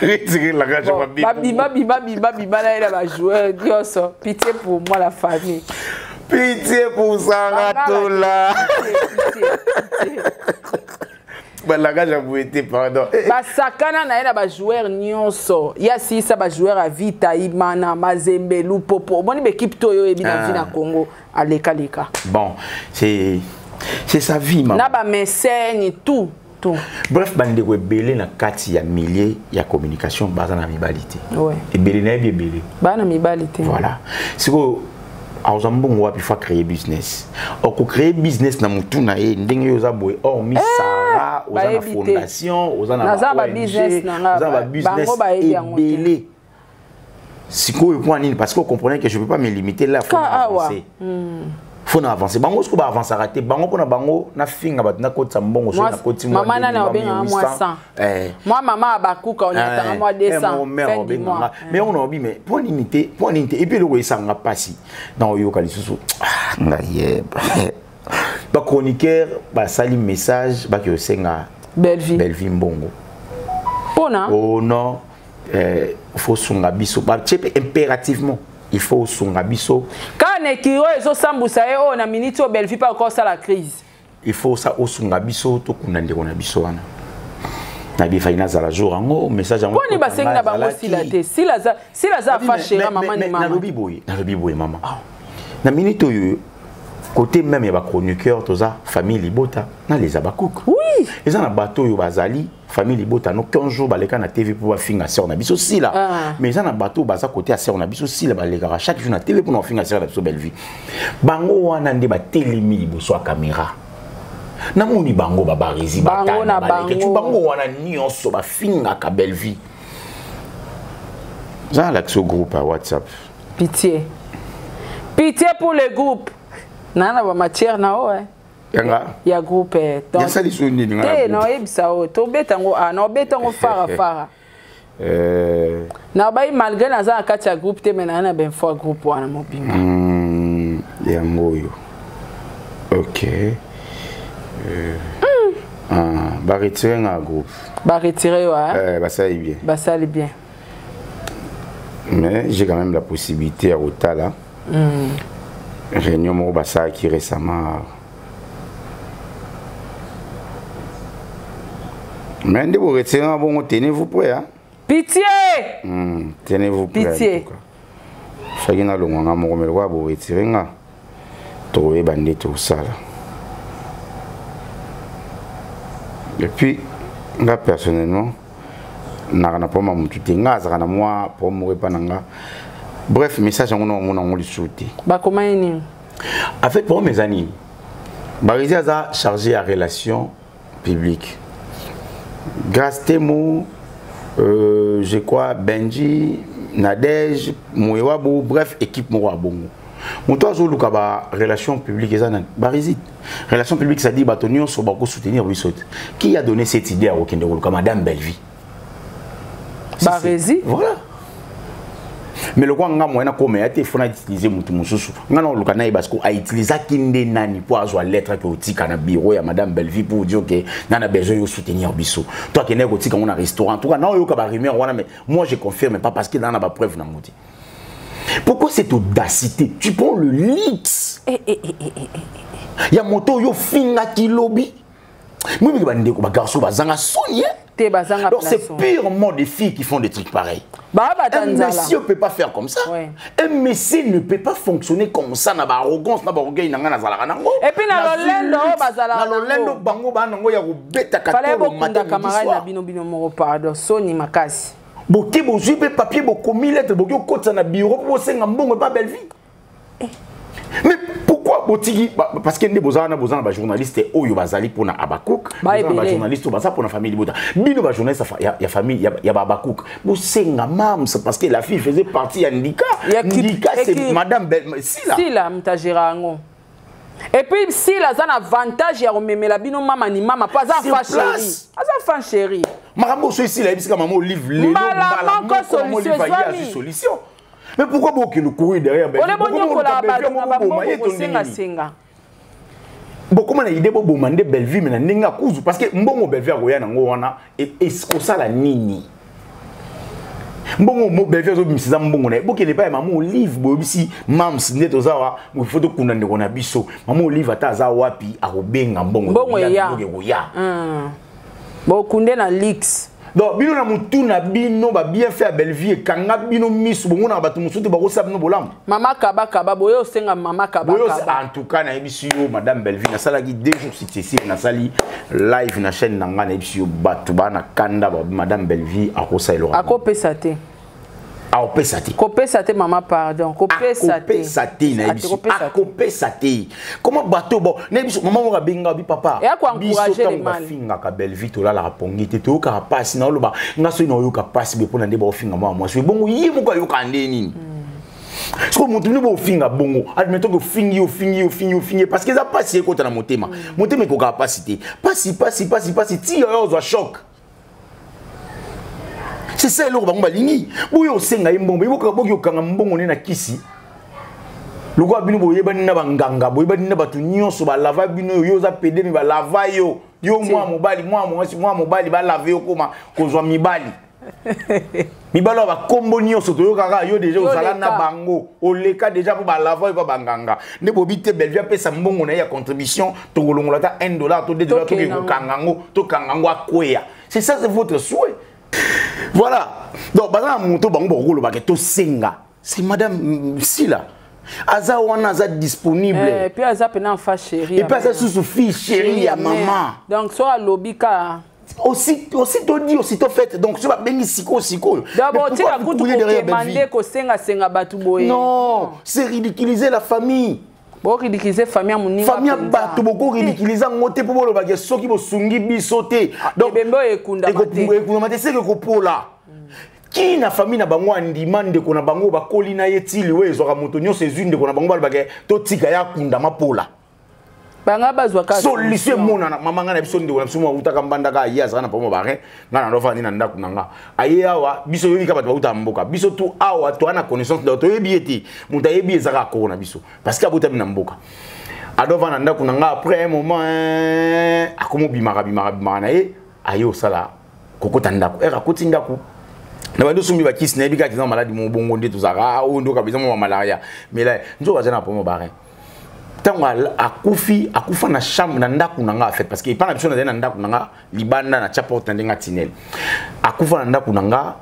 Retire langage mabe. Babima bima bima bima na ye na bajoueur nyonso. Pitié pour moi, la famille. Pitié pour Saratola. Balangage ya boye te, pardon. Basakana na ye na bajoueur nyonso, ye asilisa bajoueur ya Vita, Imana, Mazembe, Lupopo. Omoni baekipe to oyo oyebi na vi na Congo, alekaleka. Bon, c'est sa vie, maman. Na bamesene, tout tout. Bref, bandeko ebele na kati ya milieu ya communication baza na mibali te. Ebele, nayebi ebele. Baa na mibali te. Voilà. Sikoyo azwa mbongo wapi? Faut créer business. Okocréer business na motu na ye ndenge oyo oza boye, hormis Sara, oza na fondation, oza na babusiness, oza na babusiness ebele. Sikoyo mpo nini? Parce que comprenez que je peux pas me limiter là, faut avancer. Faut na avancer. Bango siko baavançaka te. Bango, mpona bango, nafinga bato, nakotisa mbongo. Soki nakoti mama nani obengaka mwa 100, mwa mama abakuka, onyatanga mwa 200 fin du mois. Mais on obi, mais mpo nini te? Mpo nini te? Et puis eloko esanga mpasi na oyoka lisusu, ngai yeba, bachroniqueur basali message, baki osenga Bellevie. Bellevie mbongo. Mpona? Oh non, faut sunga biso, batie mpe impérativement, il faut osunga biso. Kaka na ekiri oyo ezosambusa ye oyo, na miniti oyo Bellevie mpe akosala crise. Il faut sa osunga biso, tokunda ndeko na biso wana. Nayebi efai nazala jour yango message yango. Mponi basengi na bango Sila te? Sila aza afashera mama ni mama. Nalobi boye, nalobi boye, mama, na minute oyo, côté même ya bachroniqueur, toza famille libota na les Abakouk. Eza na bato oyo bazali famille libota no 15 jours baleka na TV mpo bafinga sœur na biso Sila. Mais eza na bato oyo baza côté ya sœur na biso Sila, balekaka chaque jour na TV mpona bafinga sœur na biso Bellevue. Bango wana nde batelemi liboso ya caméra, namoni bango babarezi Bango na batana bango. Bango wana nyonso bafingaka Bellevue. Eza alakisi au groupe ya WhatsApp. Pitié, pitié pour le groupe naa na bamatière na o eh. Yanga. Ya groupe eh. Donc, yasali so nini nga na te groupe? Naoyebisa oyo tobeta yango, ah, naobeta yango fara fara. Nabai, malgré naza na kati ya groupe te, mais naa na bainfo ya groupe wana mobimba. Yango oyo, ok. Ah, baretire nga groupe. Baretire yo, hein? Basali bien. Basali bien. Mais j'ai quand même la possibilité ya kotala réunion moko basalaki récemment. Mais nde boretire nga bongo, tenez-vous prêt, hein? Pitié. Tenez-vous prêt. Pitié. Soki nalongwa nga moko, me lokola boretire nga, tokoyeba nde tosala. Et puis nga personnellement naka na problème ya motu te. Nga azalaka na mwa problème moko epa na nga. Bref, message yango na omona yango lisusu te. Bakoma ye nini? En fait, problème eza nini? Barisi aza chargé ya relation publique. Grâce Temo, je crois Benji, Nadège, Moyewabu, bref, équipe moko ya bongo. Moto azoluka ba relation publique eza nani? Barisi. Relation publique, ça dit bato nyonso bakosoutenir biso te. Qui a donné cette idée ya kokende koluka madame Bellevie? Baresi. Voilà. Mais lokwa nga moyen nakoma ya te, fona utiliser motu mosusu. Nga na oluka na ye parce que autilisaki nde nani po azwa lettre ke otika na bureau ya madame Bellevie pour dire que nga na besoin yo soutenir biso. To akendaki kotika ngo na restaurant. En tout cas, na oyoka ba rumeur wana, mais moi je confirme pas parce que na ba preuve nango te. Pourquoi cette audacité? Tu prends le luxe. Eh, eh, eh, eh, eh, eh. Ya moto yo fingaki lobi. Moi, mais bandeko ba garçon bazanga soni, hein? Te bazanga. Donc c'est purement des filles qui font des trucs pareils. Bah, bah, un monsieur ne peut pas faire comme ça. Ouais. Un monsieur ne peut pas fonctionner comme ça. Na ba arrogance, na ba orgueil, na nga na zalaka nango. Et puis na lolendo bazala. Na lolendo bango ba nango ya kobeta Fallait katolo bokunda matin midi camarade na soir. bino bino moko, pardon, soni makasi. Boke bozwi mpe papier, bokomi lettre, boki okotisa na bureau mpo bosenga mbongo epa Bellevie. Mais pourquoi botiki? Parce que nde bozala na bozala na bajournaliste oyo bazali mpona Abakouk, Ba bozala na ebele. bajournaliste oyo baza mpona famille libota. Bino bajournaliste ya famille ya baAbakouk, bosenga mams parce que la fille faisait partie ya Ndika. Ya Ndika, c'est madame Sila. Sila moto agéra yango. Et puis Sila aza na avantage ya komemela bino mama ni mama po aza Sur enfant chéri. place. Aza enfant chéri. Makambo so esila, yebisika mama Olive lelo. Mbala Mbala moko moko mama solution Olive aye ezwami. azwi solution. Mais pourquoi bokende courir derrière Bellevue? Ole bonyokola Bokoma bato Bellevue, na bokoma bambongo ye to ndenge nini? kosengasenga. Bokoma na idée boboma nde Bellevue, mais na ndenge akuzu parce que mbongo Bellevue akoya nango wana ekosala nini? Mbongo mo Bellevue azobimisa mbongo na ye. Bokende epai ya mama Olive, boyebisi mams nde toza wa, faut tokunda ndeko na biso. Mama Olive ata aza wapi akobenga mbongo. Mbongo Ekoya, eya. mbongo ekoya. Bokunde na leaks. Donc bino na mutu na bino ba bien fait à Bellevue kanga bino misu bongo na bato musutu bakosa bino bolamu. Mama kaba kaba boyo osenga mama kaba Boyo kaba. En tout cas na yebisi yo madame Bellevue na salaki 2 jours successifs na sali live na chaîne na nga na yebisi yo bato ba na kanda ba madame Bellevue akosa eloko. Akopesa te. Akopesa te. Kopesa te mama, pardon. Kopesa te. Akopesa te na yebisi. Akopesa te. Akopesa te. Comment bato bon na yebisi mama moko abenga bi papa. Et ako encourager Biso les tango mal. bafingaka Bellevue tolalaka pongi te, toyokaka pasi na oloba nga soki na oyoka pasi boye mpona nde baofinga mwana mwasi. Bongo ye moko ayoka nde nini? Soki moto nde bofinga bongo, admettons que ofingi, ofingi, ofingi, ofingi, parce que eza pasi ekota na motema. Motema ekokaka pasi te. Pasi, pasi, pasi, pasi, ti oyo ozwa choc. C'est ça eloko bango balingi. Boyo osenga ye mbongo, boyoka boki okanga mbongo ne na kisi. Lokola bino boyebani na banganga, boyebani na bato nyonso balava bino, yo oza pede me balava yo. Yo mwa mobali, mwa mwasi, mwa mobali balave yo koma kozwa mibali. Mibali oyo bakombo nyonso toyokaka yo déjà Yo ozala na leka. bango, oleka déjà po balava yo pa banganga. Nde bobi te Bellevue apesa mbongo na ye ya contribution, tokolongola ata un dollar to deux dollars, Tokende toke nango. kokanga yango, tokanga yango akweya. C'est ça, c'est votre souhait. Voilà. Donc, baza na moto bango bakolobaka tosenga. C'est madame Sila. Aza wana aza disponible. Eh, puis aza pena enfant chéri. Et puis aza susu fille chérie ya maman. Donc so alobi ka Aussi, aussitôt dit, aussitôt fait. Donc, tu vas bengi siko, siko. D'abord, Mais tu pourquoi as vous kutu courez derrière kokemande Bellevue? kosenga senga batu boye. Non, c'est ridiculiser la famille. Bo ridiculiser famille ya moninga Famille ya mpenza. bato boko ridiculiser yango te mpo bolobaka soki bosungi biso te. Donc, ebembe oyo ekundama te. Ekundama te, seke kopola. Ki na famille na bango andima ndeko na bango bakoli na ye tili oyo ezwaka moto nyonso ezwi ndeko na bango balobaka totika ye akundama pola. Banga bazwaka solution solution. Emonana mama ngai na biso ndeko na biso moko awutaka mbandaka aye azalaka na pamo barin ngai na ndofanda na ndako na nga aye awa biso oyebi kaka bato bautaka mboka biso tu awa toa na connaissance donc toyebi ye te moto ayebi ezaka akoko na biso parce que abotami na mboka adovanda na ndako na nga après un moment, hein, akomi obimaka bimaka bimaka na ye aye osala kokota ndako ere akoti ndako na bandi osombi bakisi nayebi kaka eza maladi mo bongo nde tozalaka oyo ndoka eza mwa malaria mais là nzoka aza na pomo barin. Ntango akufi, akufa na chambre, na ndako na nga en fait, parce que epai na biso nazali na ndako na nga libanda, na tia porte na ndenge atinele. Akufa na ndako na nga,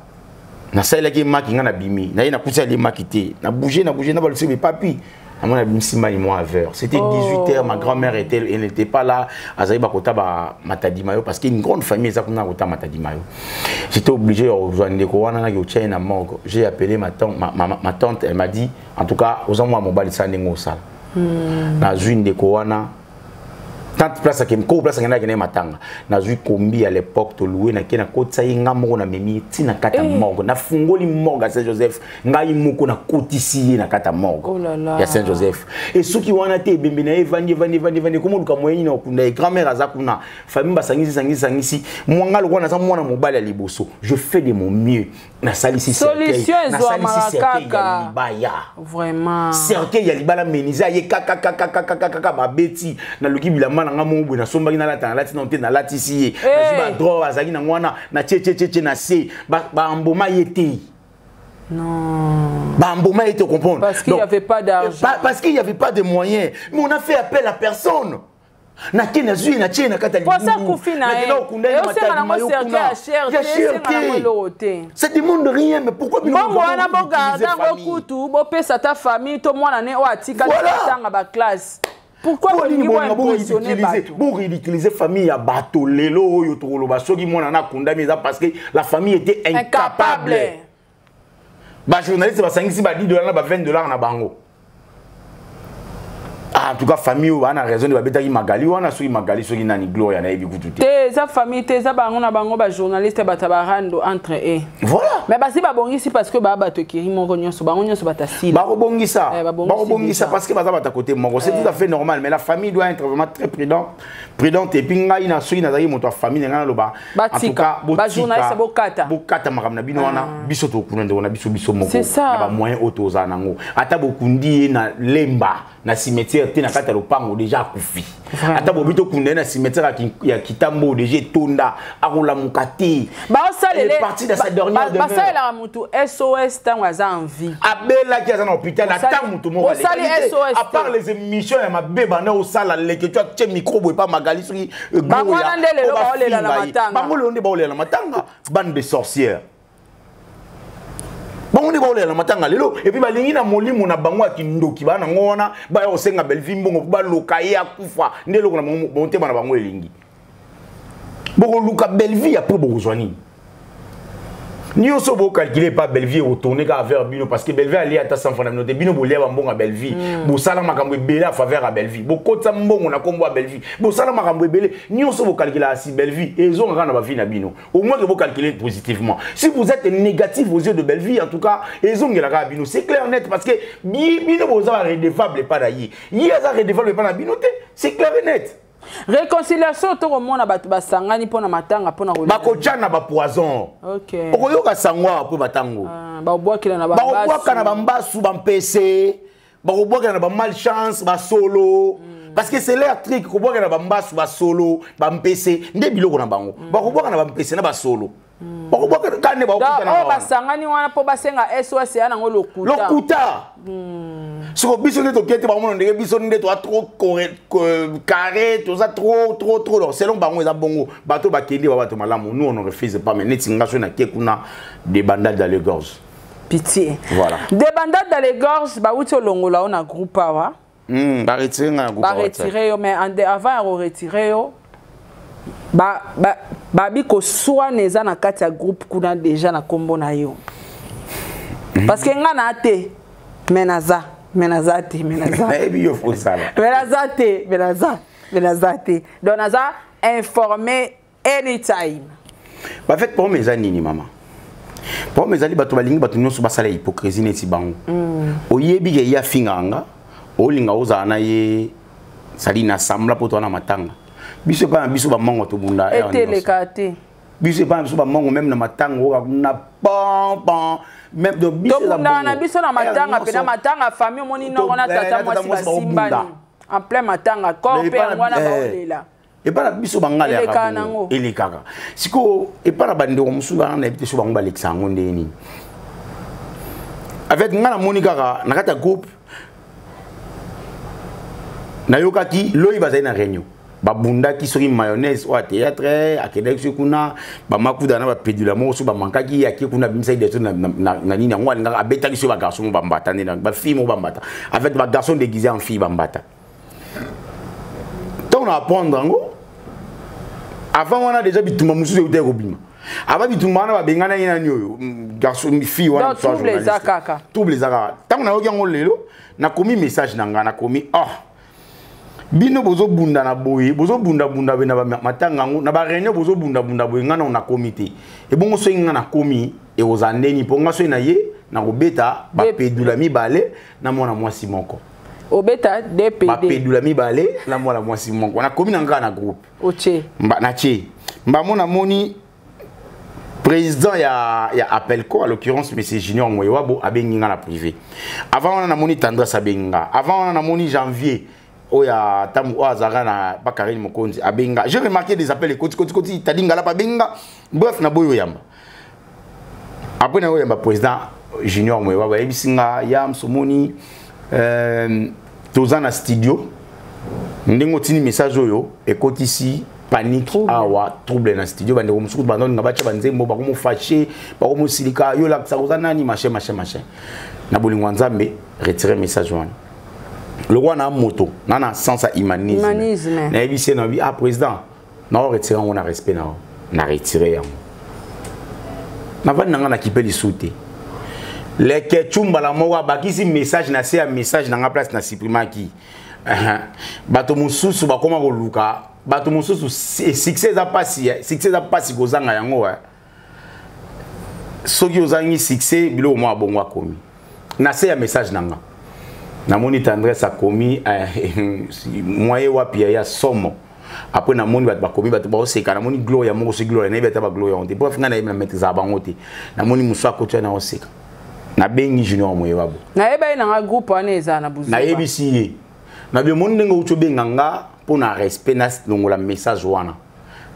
nasalelaki ye maki, nga nabimi, naye nakuti ali maki te, na bouge, na bouge na balusi papi, amona abimisi mai mwa aveur. C'était 18 heures, ma grand-mère était, elle n'était pas là, azali bakota ba Matadi Mayo, parce qu'une grande famille eza kuna kota Matadi Mayo. J'étais obligé ya kozwa ndeko wana, naki otia ye na morgue. J'ai appelé ma tante, ma tante, elle m'a dit: en tout cas, oza mwa mobali, sala ndenge osala. Nazwi ndeko wana, tante place ake ko place akendaki na ye matanga, nazwi kombi à l'époque toloué, nake nakotisa ye nga moko, namemi ye ntina kati ya morgue, nafungoli morgue ya Saint Joseph ngai moko, nakotisi ye na kati ya morgue Oh là là. ya Saint Joseph. E soki wana te, ebembe na ye evandi, evandi, evandi, evandi, komoluka moyen nini okunda ye. Grand-mère aza kuna, famille basangisi, sangisi, sangisi. Mwanga lokola naza mwana mobali ya liboso, je fais de mon mieux, nasalisi Solution cercueil, nasalisi ezwamaka cercueil ya kaka. libaya, Vraiment. Cercueil ya libala, menise aye kakakakakakaka, babeti, naluki bilamba na nga moko boye nasombaki, nalata, nalati nano te, nalatisi ye, nazwi badrop azalaki nango wana, na tie tie tie tie na se, bamboma ye te. Non. Bamboma ye te, comprendre. Parce qu'il y Donc, avait pas d'argent. Parce qu'il y avait pas de moyens, mais on a fait appel à personne. Nake nazwi ye, natie ye na kati ya Posa libulu. kufi na ye. Nakenda kokunda ye na Eosenga Matadi nango Mayo cercueil kuna. ya cher Ya te, cher esenga nango te. eloko te. Ça demande rien, mais pourquoi bino Mbongo wana ridiculiser bogarde yango famille? kutu, bopesa ata famille to mwana ne oyo atikali Voilà. kotanga baclasse. Pourquoi Mpo nini bolingi bolinga boimpressionne bato? boridiculiser famille ya bato? Lelo oyo tokoloba soki mwana na akundami, eza parce que la famille était incapable. Incapable. Bajournaliste basangisi ba 10 $ na ba 20 $ na bango. Ah, en tout cas, famille oyo baa na raison nde babetaki Magali wana, soki Magali, soki nani, Gloria, nayebi kutu te. Te, eza famille te, eza bango na bango, bajournaliste, bato ya barando entre e. Voilà. Mais basi babongisi parce que baa bato ekiri moko nyonso, bango nyonso batasila. Bakobongisa. Eh, babongisi Bakobongisa déjà. parce que baza bato côté moko, c'est tout à fait normal, mais la famille doit être vraiment très prudente, prudente. Et puis ngai na soki nazalaki moto ya famille na ngai, naloba en tout Batika. cas, botika, Bajournaliste bokata. Bokata makambo na bino wana, biso tokuna ndeko na biso, biso moko C'est ça. na bamoyen oyo tozala nango. Ata bokundi ye na Lemba na cimetière te, na kati ya lopango, déjà akufi. Ata bobi tokunda ye na cimetière ya Kitambo, déjà etonda, akolamuka te. Elle est partie dans sa dernière demeure. Basalelaka motu SOS ntango aza en vie. Abelaki, aza na hôpital, ata motu moko Osali alekaki te. SOS À part te. les émissions ya mabe banda osala, leke tu atie micro boye pa Magali, soki Bango Gloria, wana nde lelo oyo baolela na bafinga ye. matanga. Bango lelo nde baolela na matanga, bande de sorcières. Bango nde baolela na matanga lelo, et puis balingi na molimo na bango ya kindoki baa nango wana, baya kosenga Belvi mbongo mpo baloka ye akufa. Nde eloko na bango, motema na bango elingi. Bokoluka Belvi, après bokozwa nini? Nyonso bocalcule pa Belvi, ekotourne kaka vers bino, parce que Belvi alia ata 100 francs na bino te. Bino bolia bambongo ya Belvi, bosala makambo ebele a faveur ya Belvi, bokotisa mbongo na nkombo ya Belvi, bosala makambo ebele. Nyonso bocalculaka si Belvi, ezonga kaka na bavie na bino. Au moins que bocalcule positivement. Si vous êtes négatif aux yeux de Belvi, en tout cas ezongela kaka bino, c'est clair, net, parce que bino boza baredevable epa na ye, ye aza redevable epa na bino te, c'est clair et net. Réconciliation, tokomona bato basangani mpona matanga, mpona kolela. Bakotya na bapoison. Okoyoka sango awa mpo batango. Ah, babwakela na Bakobwaka na bambasu, bampese, bakobwakela na bamalchance, basolo, parce que c'est leur truc, kobwaka na bambasu, basolo, bampese, nde biloko na bango. Bakobwaka na bampese na basolo, bakobwaka kande. Donc, Bakokutana oyo wana. Basangani wana mpo basenga SOS ya nango lokuta. Lokuta. Soko biso nde toke te, bamona ndenge biso nde toza trop carré, toza trop, trop, trop. Donc selon bango eza bongo. Bato bakende ba bato malamu, nous on ne refuse pas, mais neti nga so nake kuna, des bandades dans les gorges. Pitié. Voilà. Des bandades dans les gorges, bauti olongola o na groupe awa. Baretire nga na groupe ya WhatsApp. Baretire yo, mais avant ya koretire yo, babi koswana eza na kati ya groupe kuna déjà na nkombo na yo, parce que nga na te, mais naza, mais naza te, mais naza. Nayebi yo fosala. Mais naza te, mais naza, mais naza te. Donc naza informé anytime. Bafait problème eza nini, mama? Problème ezali bato balingi bato nyonso basala hypocrisie neti bango. Oyebi ke ye afingaka nga, olinga ozala na ye sali na sambla mpo toza na matanga. Biso epai na biso bamango tobunda heure nyonso. Eteleka te. Biso epai na biso bamango, même na matanga oyo na pon pon, même donc biso eza Tobundaka na bongo. biso na Heure matanga nyonso. mpena matanga famille, omoni nongo na tata na mwasi tata mwasi basimbani baobunda. en plein matanga, corps Mais mpe epai na yango wana baolela. Epai na biso bangala Elekaka yaka nango. bongo, elekaka. Sikoyo epai na bandeko mosusu bana, nayebi te so bango balekisa yango ndenge nini. Avec nga namoni kaka na kati ya groupe. Nayokaki loyi bazali na réunion, babundaki soki mayonnaise oyo ya théâtre akendaki soki kuna, bamakuda na bapedula moko soki bamankaki ye, ake kuna, abimisaki deso na nini yango alingaka, abetaki soki bagarçon moko bambata nde bafille moko bambata, en fait bagarçon déguisé en fille bambata. Ntango na apprendre yango, avant wana déjà bitumba mosusu eutaki kobima. Avant bitumba wana, babenganaki nani oyo, garçon fille wana. Trouble eza kaka. Trouble eza kaka. Ntango nayoki yango lelo, nakomi message na ngai, nakomi: "Oh, bino bozobunda na boye, bozobundabunda boye na matanga yango, na baréunion bozobundabunda boye, ngai na nakomi te. Ebongo soki ngai nakomi, ekozala ndeni? Mpo ngai soki na ye, nakobeta bapedula mibale na mwana mwasi moko." Obeta DPD. Bapedula mibale na mwana mwasi moko. Nakomi na ngai na groupe. Otie. Natie mbamo. Namoni président ya Appelco, à l'occurrence monsieur Junior Moyewabo, abengi nga na privé. Avant wana, namoni Tendresse abengi nga. Avant wana, namoni Janvier oyo ya ntango oyo azalaka na bakarine Mokonzi abengi nga. J'ai remarqué des appels ekoti koti koti, tadi ngala abengi nga. Bref, naboyi oyamba. Après na oyamba, président Junior Moyewabo ayebisi nga: "Ya msomoni, toza na studio, ndenge otindi message oyo ekotisi panique awa, trouble na studio. Bandeko mosuku bandoninga batya banzembo, bakomofâcher, bakomosilika. Yo olakisaka oza nani, machin machin machin. Na bolingo ya Nzambe, retire message wana." Lokola na moto na sens ya humanisme, nayebisi ye, nabi: "Ah président, nao retire yango na respect na na retire yango." Navandi na nga, nakipe lisu te. Leke mbala moko abakisi message na se ya message na nga, place na supprimaki. Bato mosusu bakoma koluka bato mosusu. Succès eza pasi, succès eza pasi kozanga yango. Soki ozangi succès, biloko moko abongo. Akomi na se ya message na nga, namoni Tendresse akomi: "Moye wapi ya somo." Après namoni bato bakomi, bato baoseka. Namoni Gloria moko, so Gloria, nayebi ata bagloria yango te. Bref, ngai nayebi na maîtrise bango te. Namoni mosu akoti wana, oseka. Nabengi Junior Moyebabo. Nayeba ye nanga groupe wana eza na buzuba. Nayebisi ye, nabi: "Omoni ndenge outi obenga nga mpo na respect, nalongola message wana.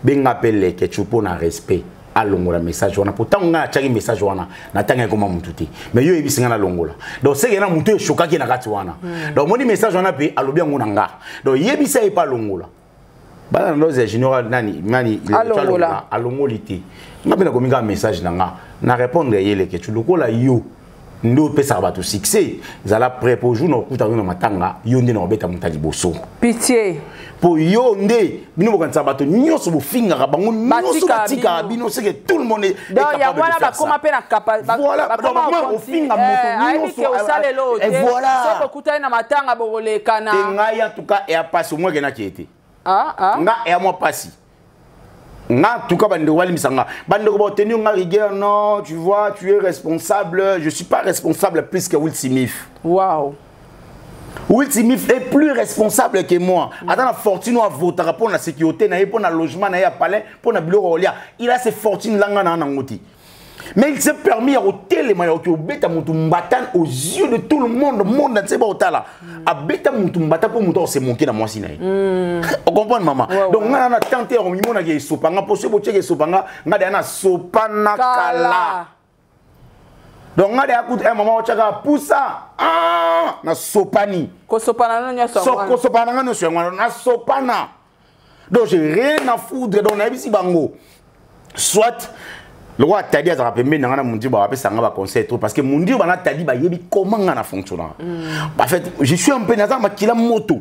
Benga mpe Lekecu mpo na respect, alongola message wana, po ntango ngai natiaki message wana, natanga ekoma mutu te, mais yo oyebisi ngai nalongola. Donc seke na mutu eshokaki na kati wana. Donc omoni message wana mpe alobi yango na nga. Donc yebisa ye mpe alongola." Bana na ndozi ya Junior nani nani. Alongola. Alongoli te. Nga mpe nakomi kaka message na nga na répondre ye: "Lekecu, lokola yo nde opesaka bato succès, zala prêt po jour na okuta yo na matanga, yo nde na kobeta moto ya liboso." Pitié. Po yo nde bino bokanisaka bato nyonso bofingaka bango nyonso Batikaka batikaka bino. bino. Seke tout le monde est Donc yango capable wana de faire bakóma ça. mpe na Voilà, donc bakoma kofinga moto ayebi ke nyonso, osalela oyo eh, te. voilà. Soki okutani na matanga, bokolekana. Te, ngai en tout cas eya pasi omweke naki ete. Ah, ah. Nga eya mwa pasi. Nga en tout cas, bandeko balimisa nga, bandeko baotenir nga rigueur: "Non, tu vois, tu es responsable." Je suis pas responsable plus que Will Smith. Will Smith est plus responsable que moi. Ata na fortune oyo avotaka mpo na sécurité na ye, mpo na logement na ye ya palais, mpo na biloko kolia, il a ses fortunes langa na nango te. Mais il s'est permis ya kotelema, ya koki obeta motu mbata aux yeux de tout le monde, monde entier baotala. Abeta motu mbata mpo motu akose moke na mwasi na ye. Ocomprendre, mama? Donc nga na tante ya komimonaki esopanga, mpo soki botiaki esopanga, nga deya nasopana kala. Donc nga deya kutu mama otiaka pusa, ah, nasopani. Kosopana no nyonso yango wana. Kosopana na nga nyonso yango wana, nasopana. Donc j'ai rien à foutre. Donc nayebisi bango, soit lokola Tadi azalaka pembeni na nga na Mundibu, bapesa nga baconseil trop, parce que Mundibu bana Tadi bayebi comment nga na fonctionnaka. En fait, je suis un peu, naza makila moto.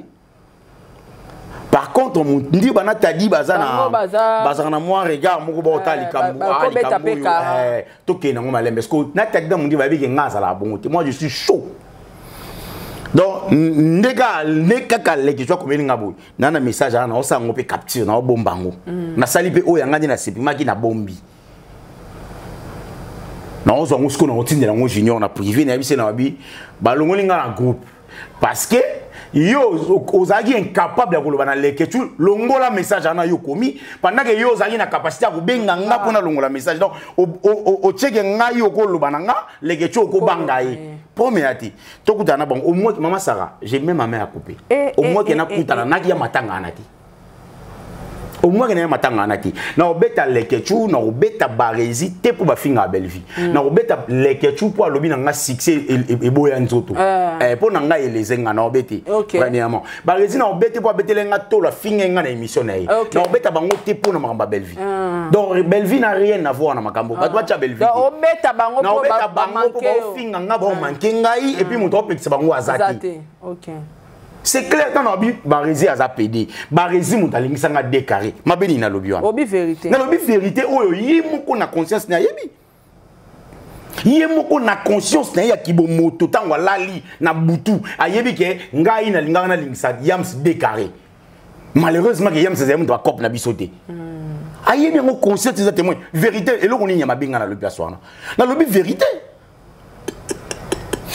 Par contre, Mundibu bana Tadi baza na Bango bazalaka na mwa regard moko, baotala likambo, ah, bakobeta likambo mpe oyo, kara. tokende yango malembe, parce que na Tadi na Mundibu bayebi ke nga azalaka bongo te. Moi, je suis chaud. Donc nde kaka, nde kaka leki zwa komeli nga boye na message wana, naosala yango mpe capture, naobomba yango. Nasali mpe oyo yanga nde nasepimaki, nabombi, naozwa yango sikoyo, naotindela yango Junior na privé. Nayebi se na babi balongoli nga na groupe parce que yo ozalaki incapable ya koloba na Leketu: "Longola message wana yo komi", pendant que yo ozalaki na capacité ya kobenga nga mpona longola message. Donc otieke ngai, okoloba na nga Leketu, okobanga ye premier te. Tokutana na bango au moins. Mama Sara, j'ai même ma main à couper. Au moins ke nakutana naki ya matanga wana te. Omwaki na ye matanga wana te. Na obeta Lekechu, na obeta Barezi te mpo bafingaka Bellevie. Na obeta Lekechu mpo alobi na nga succès eboya nzoto. Mpo na ngai eleze nga na obete. Premièrement. Barezi na obete mpo abetele nga tolo, afinge nga na émission na ye. Na obeta bango te mpo na makambo ya Bellevie. Donc Bellevie n'a rien à voir na makambo. Bato batya Bellevie te. Obeta bango Na mpo obeta bango mpo bamanke yo. baofinga nga, baomanke ngai, et puis moto aopekisa bango aza Aza te. te. Ok. C'est clair, ntango nabi Barezi aza PD, Barezi moto alingisanga deux carré mabe nini nalobi wana? Obi vérité. Nalobi vérité oyo ye moko na conscience na ayebi, ye moko na conscience na ye ya kibomoto. Ntango alali na butu, ayebi ke ngai nalingaka nalingisa Yams deux carré. Malheureusement ke Yams ezali moto bacope na biso te. Ayebi yango, conscience eza témoin. Vérité, eloko nini ya mabe ngai nalobi place wana? Nalobi vérité.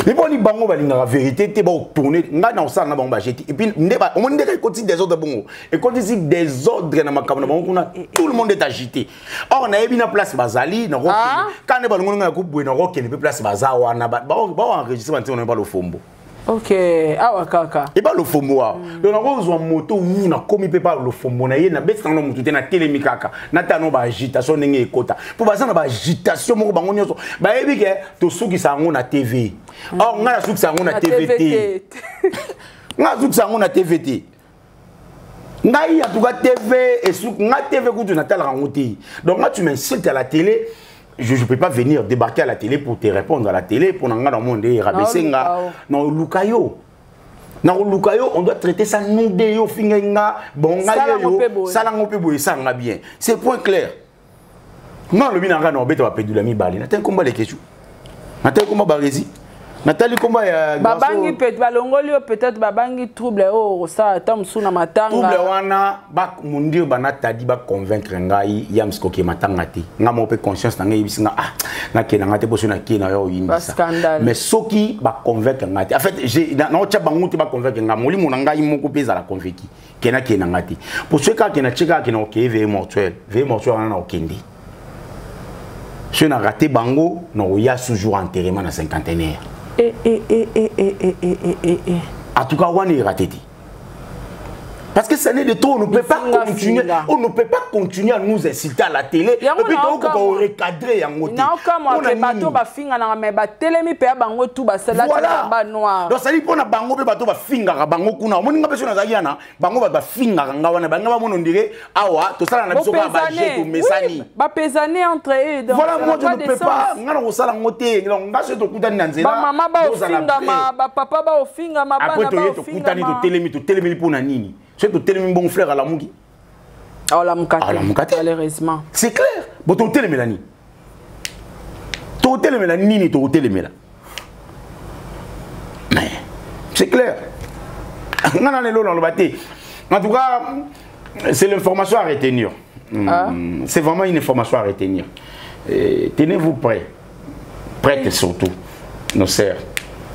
Mais boni bango balingaka vérité te, baotourne ngai na kosala na bango bajeti. Et puis nde omoni ndenge ekoti désordre bongo, ekotisi désordre na makambo na bango kuna, tout le monde est agité. Or nayebi na place bazali, nakokende kaka nde balongoli ngai na kuboye, nakokende mpe place baza wana, baoenregistre bantina na balofombo. Ok, awa kaka. Eba lofombo awa. Donc nakozwa moto wu, nakomi mpe pa lofombo na ye, nabetisa ngo na motu te, natelemi kaka, natala no baagitation ndenge ekota, mpo baza na baagitation moko. Bango nyonso bayebi ke tosukisa yango na TV. Or ngai nasukisa yango na TV te, ngai nasukisa yango na TV te. Ngai en tout cas TV esuki ngai, TV kutu natalaka yango te. Donc nga, tu m'insultes à la télé, je ne peux pas venir débarquer à la télé pour te répondre à la télé. Pour nga na monde rabaisser nga, na oluka yo, na oluka yo, on doit traiter ça nous deux. Yo finga nga, bon nga Sala yo ngo mpe boye. Sala ngo mpe boye, sala nga bien, c'est point clair. Nga lobi na nga na obeta bapedula mibale, natali komba Lekechu, natali komba Barezi, natali komba ya Babangi peut balongoli yo, peut-être babangi trouble oyo okosala ata mosusu na matanga. Trouble wana, mundir banatadi baconvaincre ngai Yams koke matanga te. Nga moko mpe conscience na ngai eyebisi nga: ah, nakende nga te, mpo soki nakei na yo oyindisa. Bascandale. Mais soki baconvaincre ngai te, en fait naotya bango te baconvaincre ngai, molimo na ngai moko mpe ezala convaincu ke nakende nga te. Po soki kaka ke natie kaka ke na okeye veillée mortuaire, veillée mortuaire wana na okende, soki na rate bango, na oya toujours enterrement na cinquantenaire. Eh, eh, eh, eh, eh, eh, eh, eh, eh, eh. En tout cas, wana eraté te. Parce que ça n'est de trop, on ne peut pas Finga, continuer, finga. On ne peut pas continuer à nous insulter à la télé. Yango Et puis, na donc, on okamwa. recadrer yango te. Naokamwa Mpona ke bato nini? bafinganaka me batelemi mpe ya bango tu basalaki ba noir. Donc, ça dit mpona bango mpe bato bafingaka bango kuna. Omoni nga mpe so nazalaki wana, bango bato bafingaka nga wana, banga bamona ondire awa tosala na biso kaka baje, tomesani. Oui, bapesane entre eux, donc Voilà, ça moi n'a je pas ne de peux sens. pas, nga na kosala yango te. Donc nga soki tokutani na nzela, Bamama tozala baofingama, prêt. bapapa baofingama, Après bana toye tokutani, baofingama. Totelemi, totelemeli mpona nini? Soki totelemi bongo, frère alamuki. Aolamuka te. Alamuka te. Malheureusement. C'est clair. Bon, totelemela nini? Totelemela nini? Totelemela, mais c'est clair, nga na lelo naloba te. En tout cas, c'est l'information à retenir. Ah. C'est vraiment une information à retenir. Et tenez-vous prêts, prêtes surtout, nos sœurs,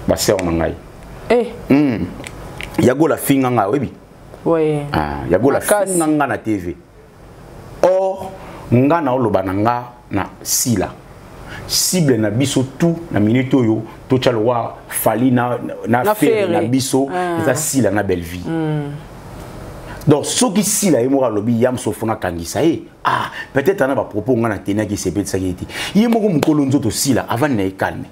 basœur na ngai. Eh. Yagola finga nga, oyebi? Oui. Ah, Yagola Makasi. finga nga na TV. Or nga na oloba na nga na Sila, cible na biso tout na minute oyo totya lokwa Fali na Na Fere Ferre. na biso. Eza Sila na Bellevie. Donc soki Sila ye moko alobi Yams ofona akangisa ye, ah, peut-être ana bapropos nga na tenaki esepelisaki ye te. Ye moko mokolo nzoto Sila avandi na ye calme.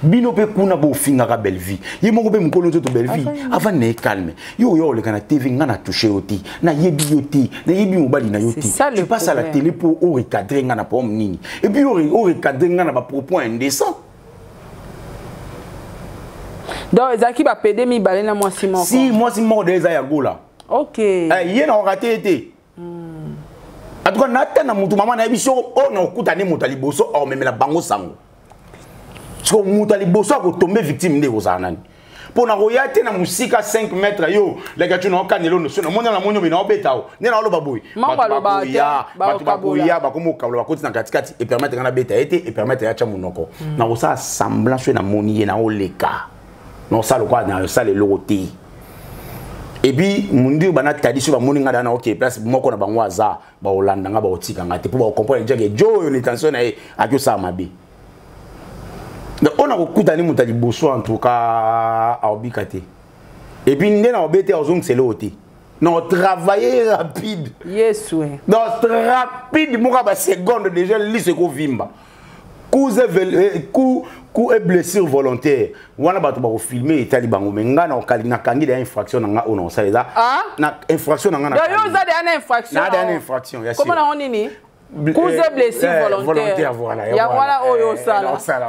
Bino mpe kuna bofingaka Bellevie, ye moko mpe mokolo nzoto Bellevie avandi na ye calme. Yo oyo oleka na TV, nga na touche yo te, nayebi yo te, nayebi mobali na yo C'est te. ça, le Tu passes à la problème. télé pour orecadre nga na problème nini? Et puis orecadre nga na bapropos indécent. Donc ezalaki bapede mibale na mwasi moko? Si, mwasi moko de eza ya Gola. Ok. Eh, ye na okate ye te. En tout cas nata na mutu mama nayebi soko oyo na okuta nde moto ya liboso akomemela bango sango. Soko moto ya liboso akotombe victime nde ekozala nani? Mpo na koya te na mosika 5 mètre, yo leka tu na okandela ono so namoni, namoni obe na obeta o nde na oloba boye. Mango Bato aloba te, bakoya, bato bakokabola. bakoya, bakoma okabola, bakoti na katikati, epermettre nga nabeta ye te, epermettre ya tya monoko na kosala semblant. So namoni ye na oleka na kosala lokola na osala eloko te. Et puis mundu bana tadi so bamoni nga na ok place moko na bango aza, baolanda nga, baotika nga te, mpo bakocomprendre déjà ke jo oyo na intention na ye aki osala mabe. Donc oyo nakokutani moto ya liboso, en tout cas aobika te. Et puis nde na obe te, azongisela oyo te. Non, travailler rapide. Yes, oui. Non, rapide, moi, ba seconde déjà, lise ko vimba. Coup, coup et blessure volontaire. Wana bato ba filmer etali bango mais nga na okali na kangi da infraction na nga ono ça eza. Ah? Na infraction na nga na. Yo oza de na infraction. Na de infraction, ya. Comment na nini? Coup et blessure volontaire. Volontaire voilà. Ya voilà oyo sala. Sala.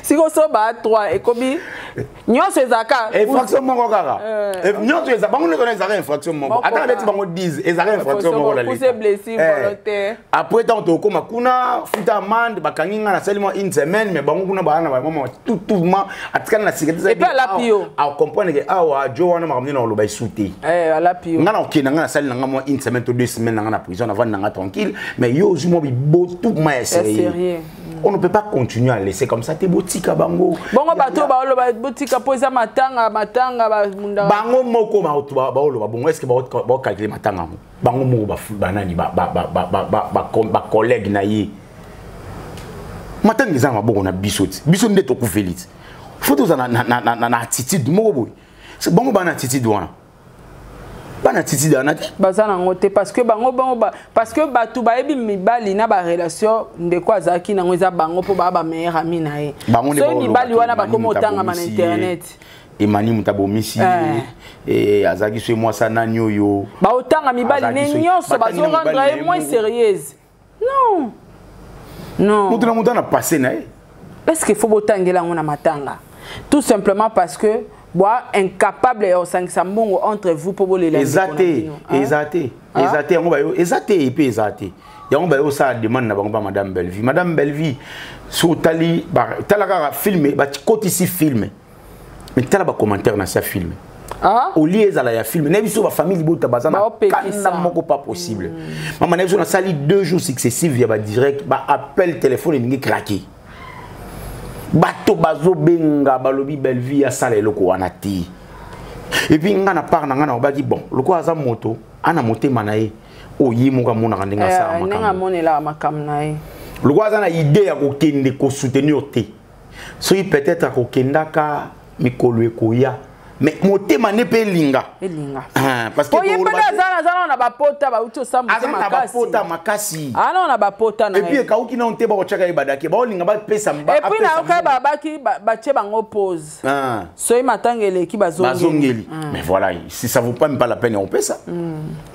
Siko so ba 3 ekomi nyonso ezalaka infraction moko kaka nyonso eza bango nyonso ezalaka infraction moko ata neti bango 10 ezalaka infraction moko la leta blessure volontaire après tant tokoma kuna futa amende bakangi nga nasali mwa une semaine mais bango kuna baa na bamama tutuma atikali na sécurité et puis alapi yo acomprendre ke awa jo wana makambo nini oloba esu te alapi yo nga na okende nga nasali na nga mwa une semaine to 2 semaines na nga na prison navandi na nga tranquille mais yo ozwi mwa bibotuma ya sérieux. On ne peut pas continuer à laisser comme ça te. Botika bango. Bongo bato baoloba botika mpo eza matanga, matanga bamunda. Bango moko baoloba bongo, est ce que baocalcule matanga yango? Bango moko banani, bacollègue na ye, matanga eza na maboko na biso ti biso nde tokufeli ti. Faut toza na attitude moko boye. Bango bana attitude wana, bana attitude wana te. Baza nango te parce que bango parce que bato bayebi mibali na barelation ndeko azalaki nango, eza bango mpo baa bameilleur ami na ye. Soki mibali wana bakoma otangama na internet. Emani moto abomisi ye, azalaki so mwasa nani oyo. Baotanga mibali ne nyonso, bazorendre ye moins sérieuse. Non, non. Moto na moto ana passé na ye. Est ce qu'il faut botangela yango na matanga? Tout simplement parce que boa incapable ya kosangisa mbongo entre vous mpo bolela. Eza te, eza te, eza te. Yango bayo eza te, epe eza te. Yango bayo osala demande na bango ba Madame Bellevie. Madame Bellevie, so otali, tala kaka film, bakotisi film, mais tala bacommentaire na sa film. Ah? Olie ezala ya film na biso, bafamille libota baza na kanda moko pas possible. Mama na biso, nasali 2 jours successifs ya badirect, baappel téléphone elingi craquer. Bato bazobenga, balobi Bellevie asala eloko wana te. Et puis nga na part na nga na obaki bon, lokola aza moto ana motema na ye oyo ye moko amonaka ndenge asala. Ndenge amonelaka makambo na ye. Lokola aza na idée ya kokende kosoutenir te, soki peut-être akokendaka mikolo ekoya, mais motema ne mpe elinga. Elinga. Parce que ye mpe aza na bapota bauti osamba. Aza na bapota makasi. Ana na bapota na. Et puis ekauki nano te, bakotiaka ye badake, baolinga bapesa. Et puis nayoka babaki batie bango pause, soki matanga eleki. Bazongeli. Mais voilà, si ça vaut pas même pas la peine ya kopesa,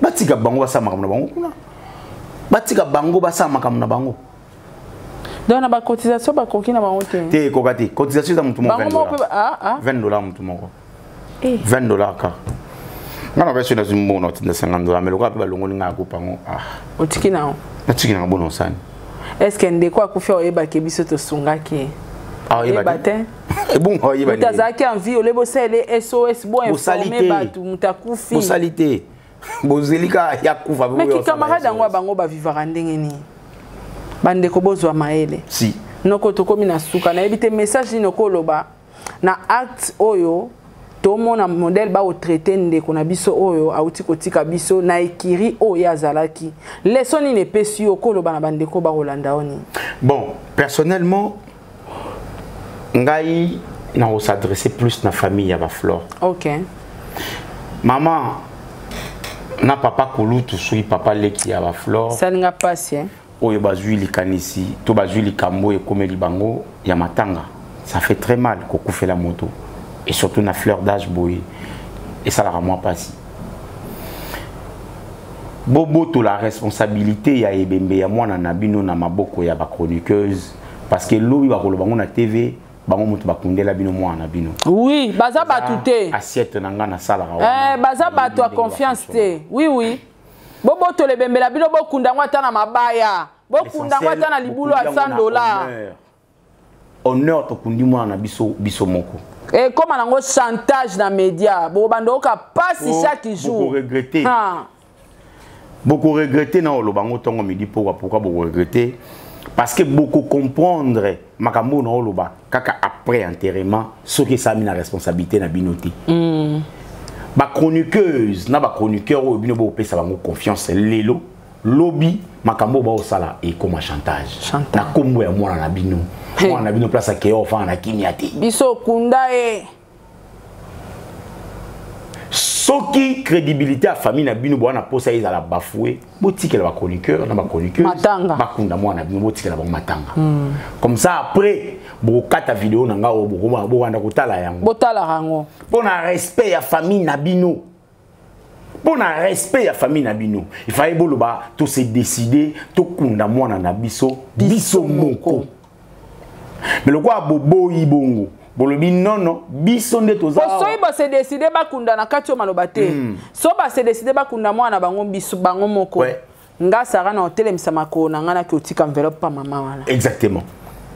batika bango basala makambo na bango kuna, batika bango basala makambo na bango. Donc na bacotisation bakoki na bango te? Te, ekoka te. Cotisation eza motu moko 20 $, motu moko 20 $ kaka. Nga na basi nazwi mbongo na otinda 50 $, mais lokola mpe balongoli nga akupa yango, ah. Otiki nango? Natiki nanga bona osani. Est ce que ndeko akufi oyebaki biso tosungaki ye? Oyeba te. Ebongo oyeba? Moto azalaki en vie, ole bosalele SOS, boinforme bato moto akufi. Bosali te, bozeli kaka ya kufa. Mais kicamarade yango ya bango bavivaka ndenge nini? Bandeko, bozwa mayele. Si. Noko, tokomi na suka. Nayebi te message nini okoloba na acte oyo tomona modèle baotraite ndeko na biso oyo auti kotika biso na ekiri oyo azalaki. Leçon nini epesi yo koloba na bandeko bakolanda yo nini? Bon, personnellement, ngai nakos'adresse plus na famille ya baflore. Mama na papa kulutu, soki papa leki ya baflore. Salinga pasi, eh? Oyo bazwi likanisi to bazwi likambo ekomeli bango ya matanga, ça fait très mal kokufela moto, et surtout na fleur d'âge boye, esalaka mwa mpasi. Bobotola responsabilité ya ebembe ya mwana na bino na maboko ya bachroniqueuse, parce que lobi bakoloba ngo na TV, bango moto bakundela bino mwana na bino. Oui, baza bato te. Assiette na nga nasalaka. Eh, baza bato ya confiance te. Oui, bobotola ebembe na bino, bokunda yango ata na mabaya, bokunda yango ata na libulu ya 100 $. Honneur, tokundi mwana na biso biso moko. Ekóma nango chantage na média, bobanda oyoka pasi chaque jour. Bokoregretter, bokoregretter na oloba ngo ntongo midi. Pourquoi bokoregretter? Parce que bokocomprendre makambo oyo na oloba kaka après enterrement, soki esalami na responsabilité na bino te. Bachroniqueuse na bachroniqueur oyo bino bokopesa bango confiance lelo, lobi makambo oyo baosala ekoma chantage na nkombo ya mwana na bino. Mwana na bino, place akeye ofanda na kimia te. Biso okunda ye. Soki crédibilité ya famille na bino boa na posa ezala bafoué, botikela ba chroniqueur na ba chroniqueuse matanga, bakunda mwana bino, botikela bango matanga. Comme ça après bokata vidéo na nga oyo bokoma bokanda kotala yango. Botala yango. Mpo na respect ya famille na bino. Mpo na respect ya famille na bino. Il fallait boloba to se décider tokunda mwana na biso biso moko. Mais lokola boboyi bongo, bolobi nono biso nde toza po soki base décide bakunda na kati oyo maloba te. So base décide bakunda mwana bango biso bango moko. Nga Sara na otelemisa makolo na nga naki otika enveloppe pa mama wana. Exactement.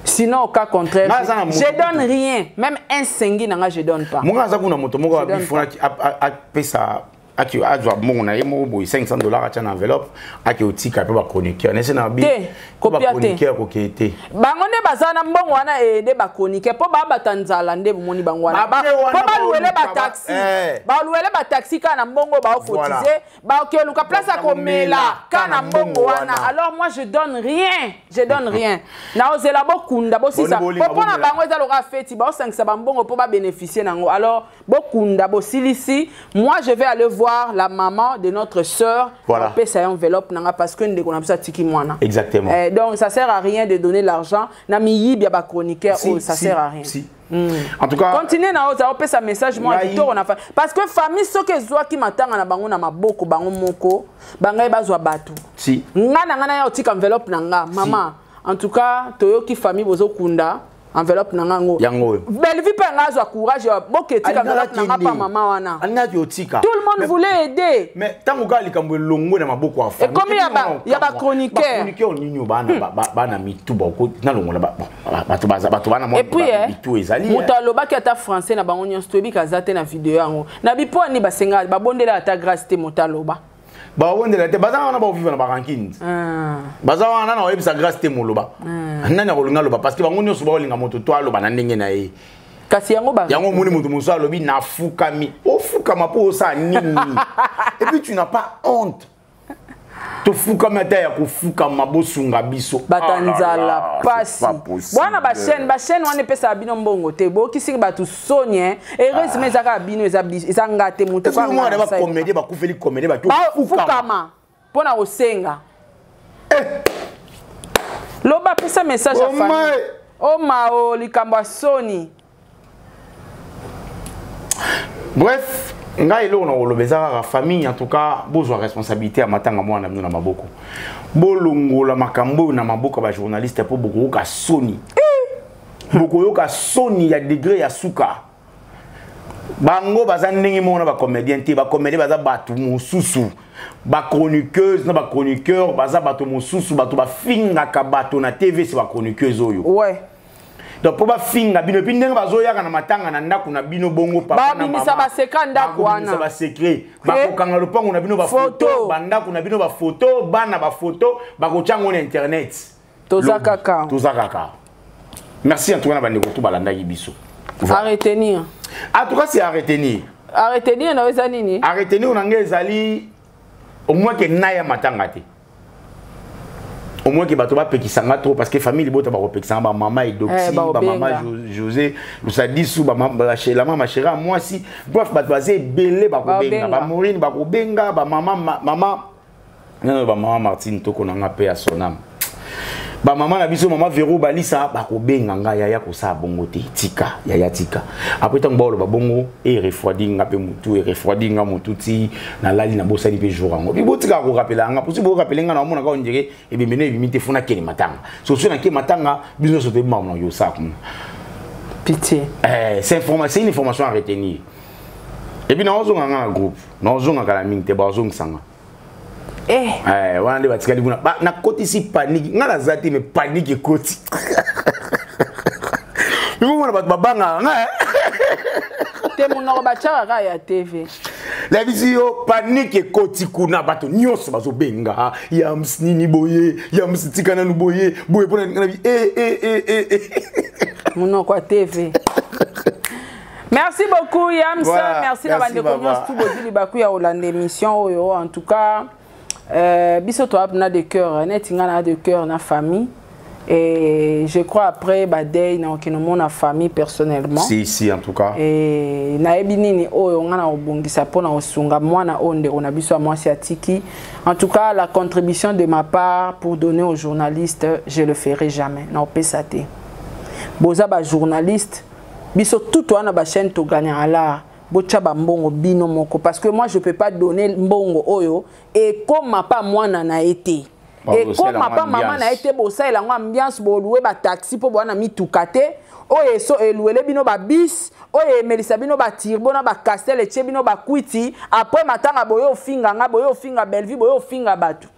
Sinon, au cas contraire, Nga aza na moto je donne kutu. rien. Même un sengi na nga, je donne pas. Monga aza kuna moto moko Je donne abifunaki apesa aki azwa mbongo na ye moko boye 500 $ atya na enveloppe, aki otika mpe bachroniqueur nese na bi Te, kopia te. bachroniqueur kokee te. Bango nde baza na mbongo wana ede bachroniqueur mpo babata nzala nde bomoni bango wana. Babe wana mpo baluwele baoluka bataxi. Eh. Baluwele bataxi kaka na mbongo baokotize. Baokeluka place ya komela kaka na mbongo wana. Alors moi, je donne rien, je donne rien. Naozela bokunda bosisa Boni bolinga po mpo na bomela. bango eza lokola feti, baosangisa bambongo mpo babénéficie nango. Alors bokunda bosilisi, moi je vais aller voir la maman de notre sœur. Opesa ye enveloppe nanga parce que ndeko na biso atiki mwana. Exactement. Eh, donc ça sert à rien de donner l'argent na miyibi ya bachroniqueur Si, oyo, ça si, sert à rien. Si. En tout cas, continue na oza opesa message moko ya kitoko na parce que famille soki ezwaki matanga na bango na maboko bango moko, bangai bazwa bato. Si. Nga na nga na ya otika enveloppe na nga mama. En tout cas toyoki famille bozokunda, enveloppe na nga ngo. Yango oyo. Bellevue mpe nga azwa courage ya boketika enveloppe na nga pa mama wana. Alingaki otika. Tout le monde Mais- voulait aider. Mais ntango kaka likambo elongwe na maboko ya famille, Ekomi ya bachroniqueur. Bachroniqueur nini oyo bana bana mitu bako nalongola bato baza bato bana mwa Et puis mitu ezali. Moto alobaki ata français na bango nyonso toyebi kaza te na video yango na bipo ani basenga babondela ata grâce te moto aloba. Bawondela te, baza wana baovivre na barankine. Baza wana na oyebisa grâce te moloba nani akolinga aloba parce que bango nyonso baolinga moto to aloba na ndenge na ye. Kasi yango ba Yango omoni moto mosusu alobi nafukami, ofukama mpo osala nini? Et puis tu n'as pas honte, tofukami ata ya kofukama, bosunga biso. Bato Ah là nzala là, c'est pasi. pas possible. Bwana bachaîne bachaîne wana epesaka bino mbongo te, bokisiki bato soni. Heureusement eza kaka bino, eza nga te moto. Est-ce que mwana bacomédien bakufeli comédien baki ofukama? Bafukama mpo na kosenga. Loba, pesa message ya Oh famille. my. Omao likambo ya soni. Bref, ngai eloko na koloba eza kaka famille, en tout cas bozwa responsabilité ya matanga mwana na bino na maboko, bolongola makambo oyo na maboko ya bajournaliste mpo bokoyoka soni, bokoyoka soni ya degré ya suka. Bango baza ndenge moko na bacomédien te. Bacomédien baza bato mosusu, bachroniqueuse na bachroniqueur baza bato mosusu. Bato bafingaka bato na TV se bachroniqueuse oyo. Donc mpo bafinga bino et puis ndenge bazoyaka na matanga na ndako na bino bongo papa na Babimisa mama, baseka ndako bakobimisa wana. basecret, bakokanga lopango na bino bafoto, Photo. bandako na bino bafoto, bana bafoto, bakotia yango na internet. Toza Lobi, kaka. Toza kaka. Merci en tout cas na bandeko to balandaki biso. Voilà. À retenir. En tout cas, c'est à retenir. À retenir na eza nini? À retenir na ngai ezali au moins ke naya matanga te, au moins ke bato bapekisanga trop parce que famille libota bakopekisanga, bamama Edoxi, Eh, baobenga. bamama José Lusadisu, bamama Mashera mwasi, bref bato baza ebele bakobenga. Baobenga. Bamorine bakobenga, bamama mama nano, bamama Martine toko na nga mpe ya sonam, bamama na biso, mama Vero Balisa bakobenga ngai: "Yaya, kosala bongo te, tika yaya, tika." Après ntango baoloba bongo, erefroidi nga mpe motu, erefroidi nga motu ti nalali, nabosani mpe jour yango. Mpi botikaka korapela nga posi borapele nga na omonaka on dirait ebembe ebimi te. Funa kende matanga, soso nake matanga, biso nyonso toyebi makambo na yosala kuna. Pitié. Eh, c'est une information à retenir. Et puis naozonga nga na groupe, naozonga kala mingi te, bazongisanga. Eh, wana nde batikali kuna. Nakotisi panique, nga naza te, mais panique ekoti mikomona bato babangaka nga, eh. Te, monoko batiaka kaka ya TV. Nayebisi yo, panique ekoti kuna, bato nyonso bazobenga: "Yams nini boye? Yams tika nanu boye boye." Mpona nga nabi e e e e e. Monoko ya TV. Merci beaucoup Yams. Voilà, merci na merci, bandeko baba. nyonso tu bozwi libaku ya kolanda émission oyo. En tout cas biso toza na de cœur, neti nga na de cœur na famille. Et je crois après badei nakokende omona famille personnellement. Si, si, en tout cas. Et nayebi nini oyo nga na kobongisa mpo na kosunga mwana oyo ndeko na biso ya mwasi atiki. En tout cas, la contribution de ma part pour donner aux journalistes, je le ferai jamais. Naopesa te. Boza bajournaliste, biso tout wana bachaîne togagnaka lar, botya bambongo bino moko, parce que moi je peux pas donner mbongo oyo ekoma pa mwana na ye te, ekoma pa mama na ye te. Bosalela yango ambiance, bolouer bataxi mpo bowana mituka te, oyo eso elouer bino babus, oyo emelisa bino baturbo na bacastel, etie bino bakwiti. Après matanga, boye ofinga nga, boye ofinga Bellevue, boye ofinga bato.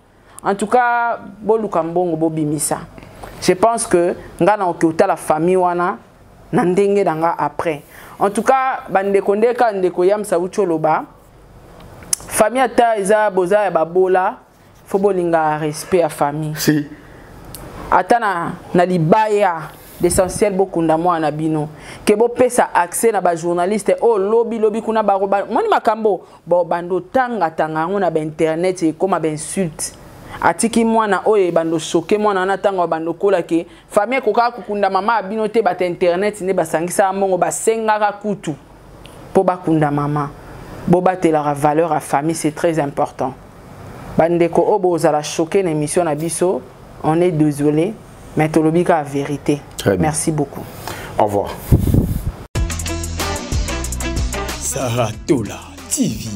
En tout cas, boluka mbongo bobimisa. Je pense que nga na oki otala famille wana na ndenge na nga après. En tout cas, bandeko, ndeka ndeko Yamsa uti oloba, famille ata eza boza ya babola, fo bolinga respect ya famille. Si. Ata na libaya, l'essentiel bokunda mwana na bino, ke bopesa accès na bajournaliste oyo lobi lobi kuna moni makambo bo bando tangatanga yango na bainternet, ekóma bainsulte. Atiki mwana oyo ebando choquer mwana wana ntango bando kola, ke famille ekokaka kokunda mama ya bino te. Bato internet nde basangisaka mbongo, basengaka kutu mpo bakunda mama. Bobatelaka valeur ya famille, c'est très important. Bandeko oyo bozala choqué na émission na biso, on est désolé, mais tolobi kaka vérité. Très bien. Merci beaucoup. Au revoir. Sarah Tola TV.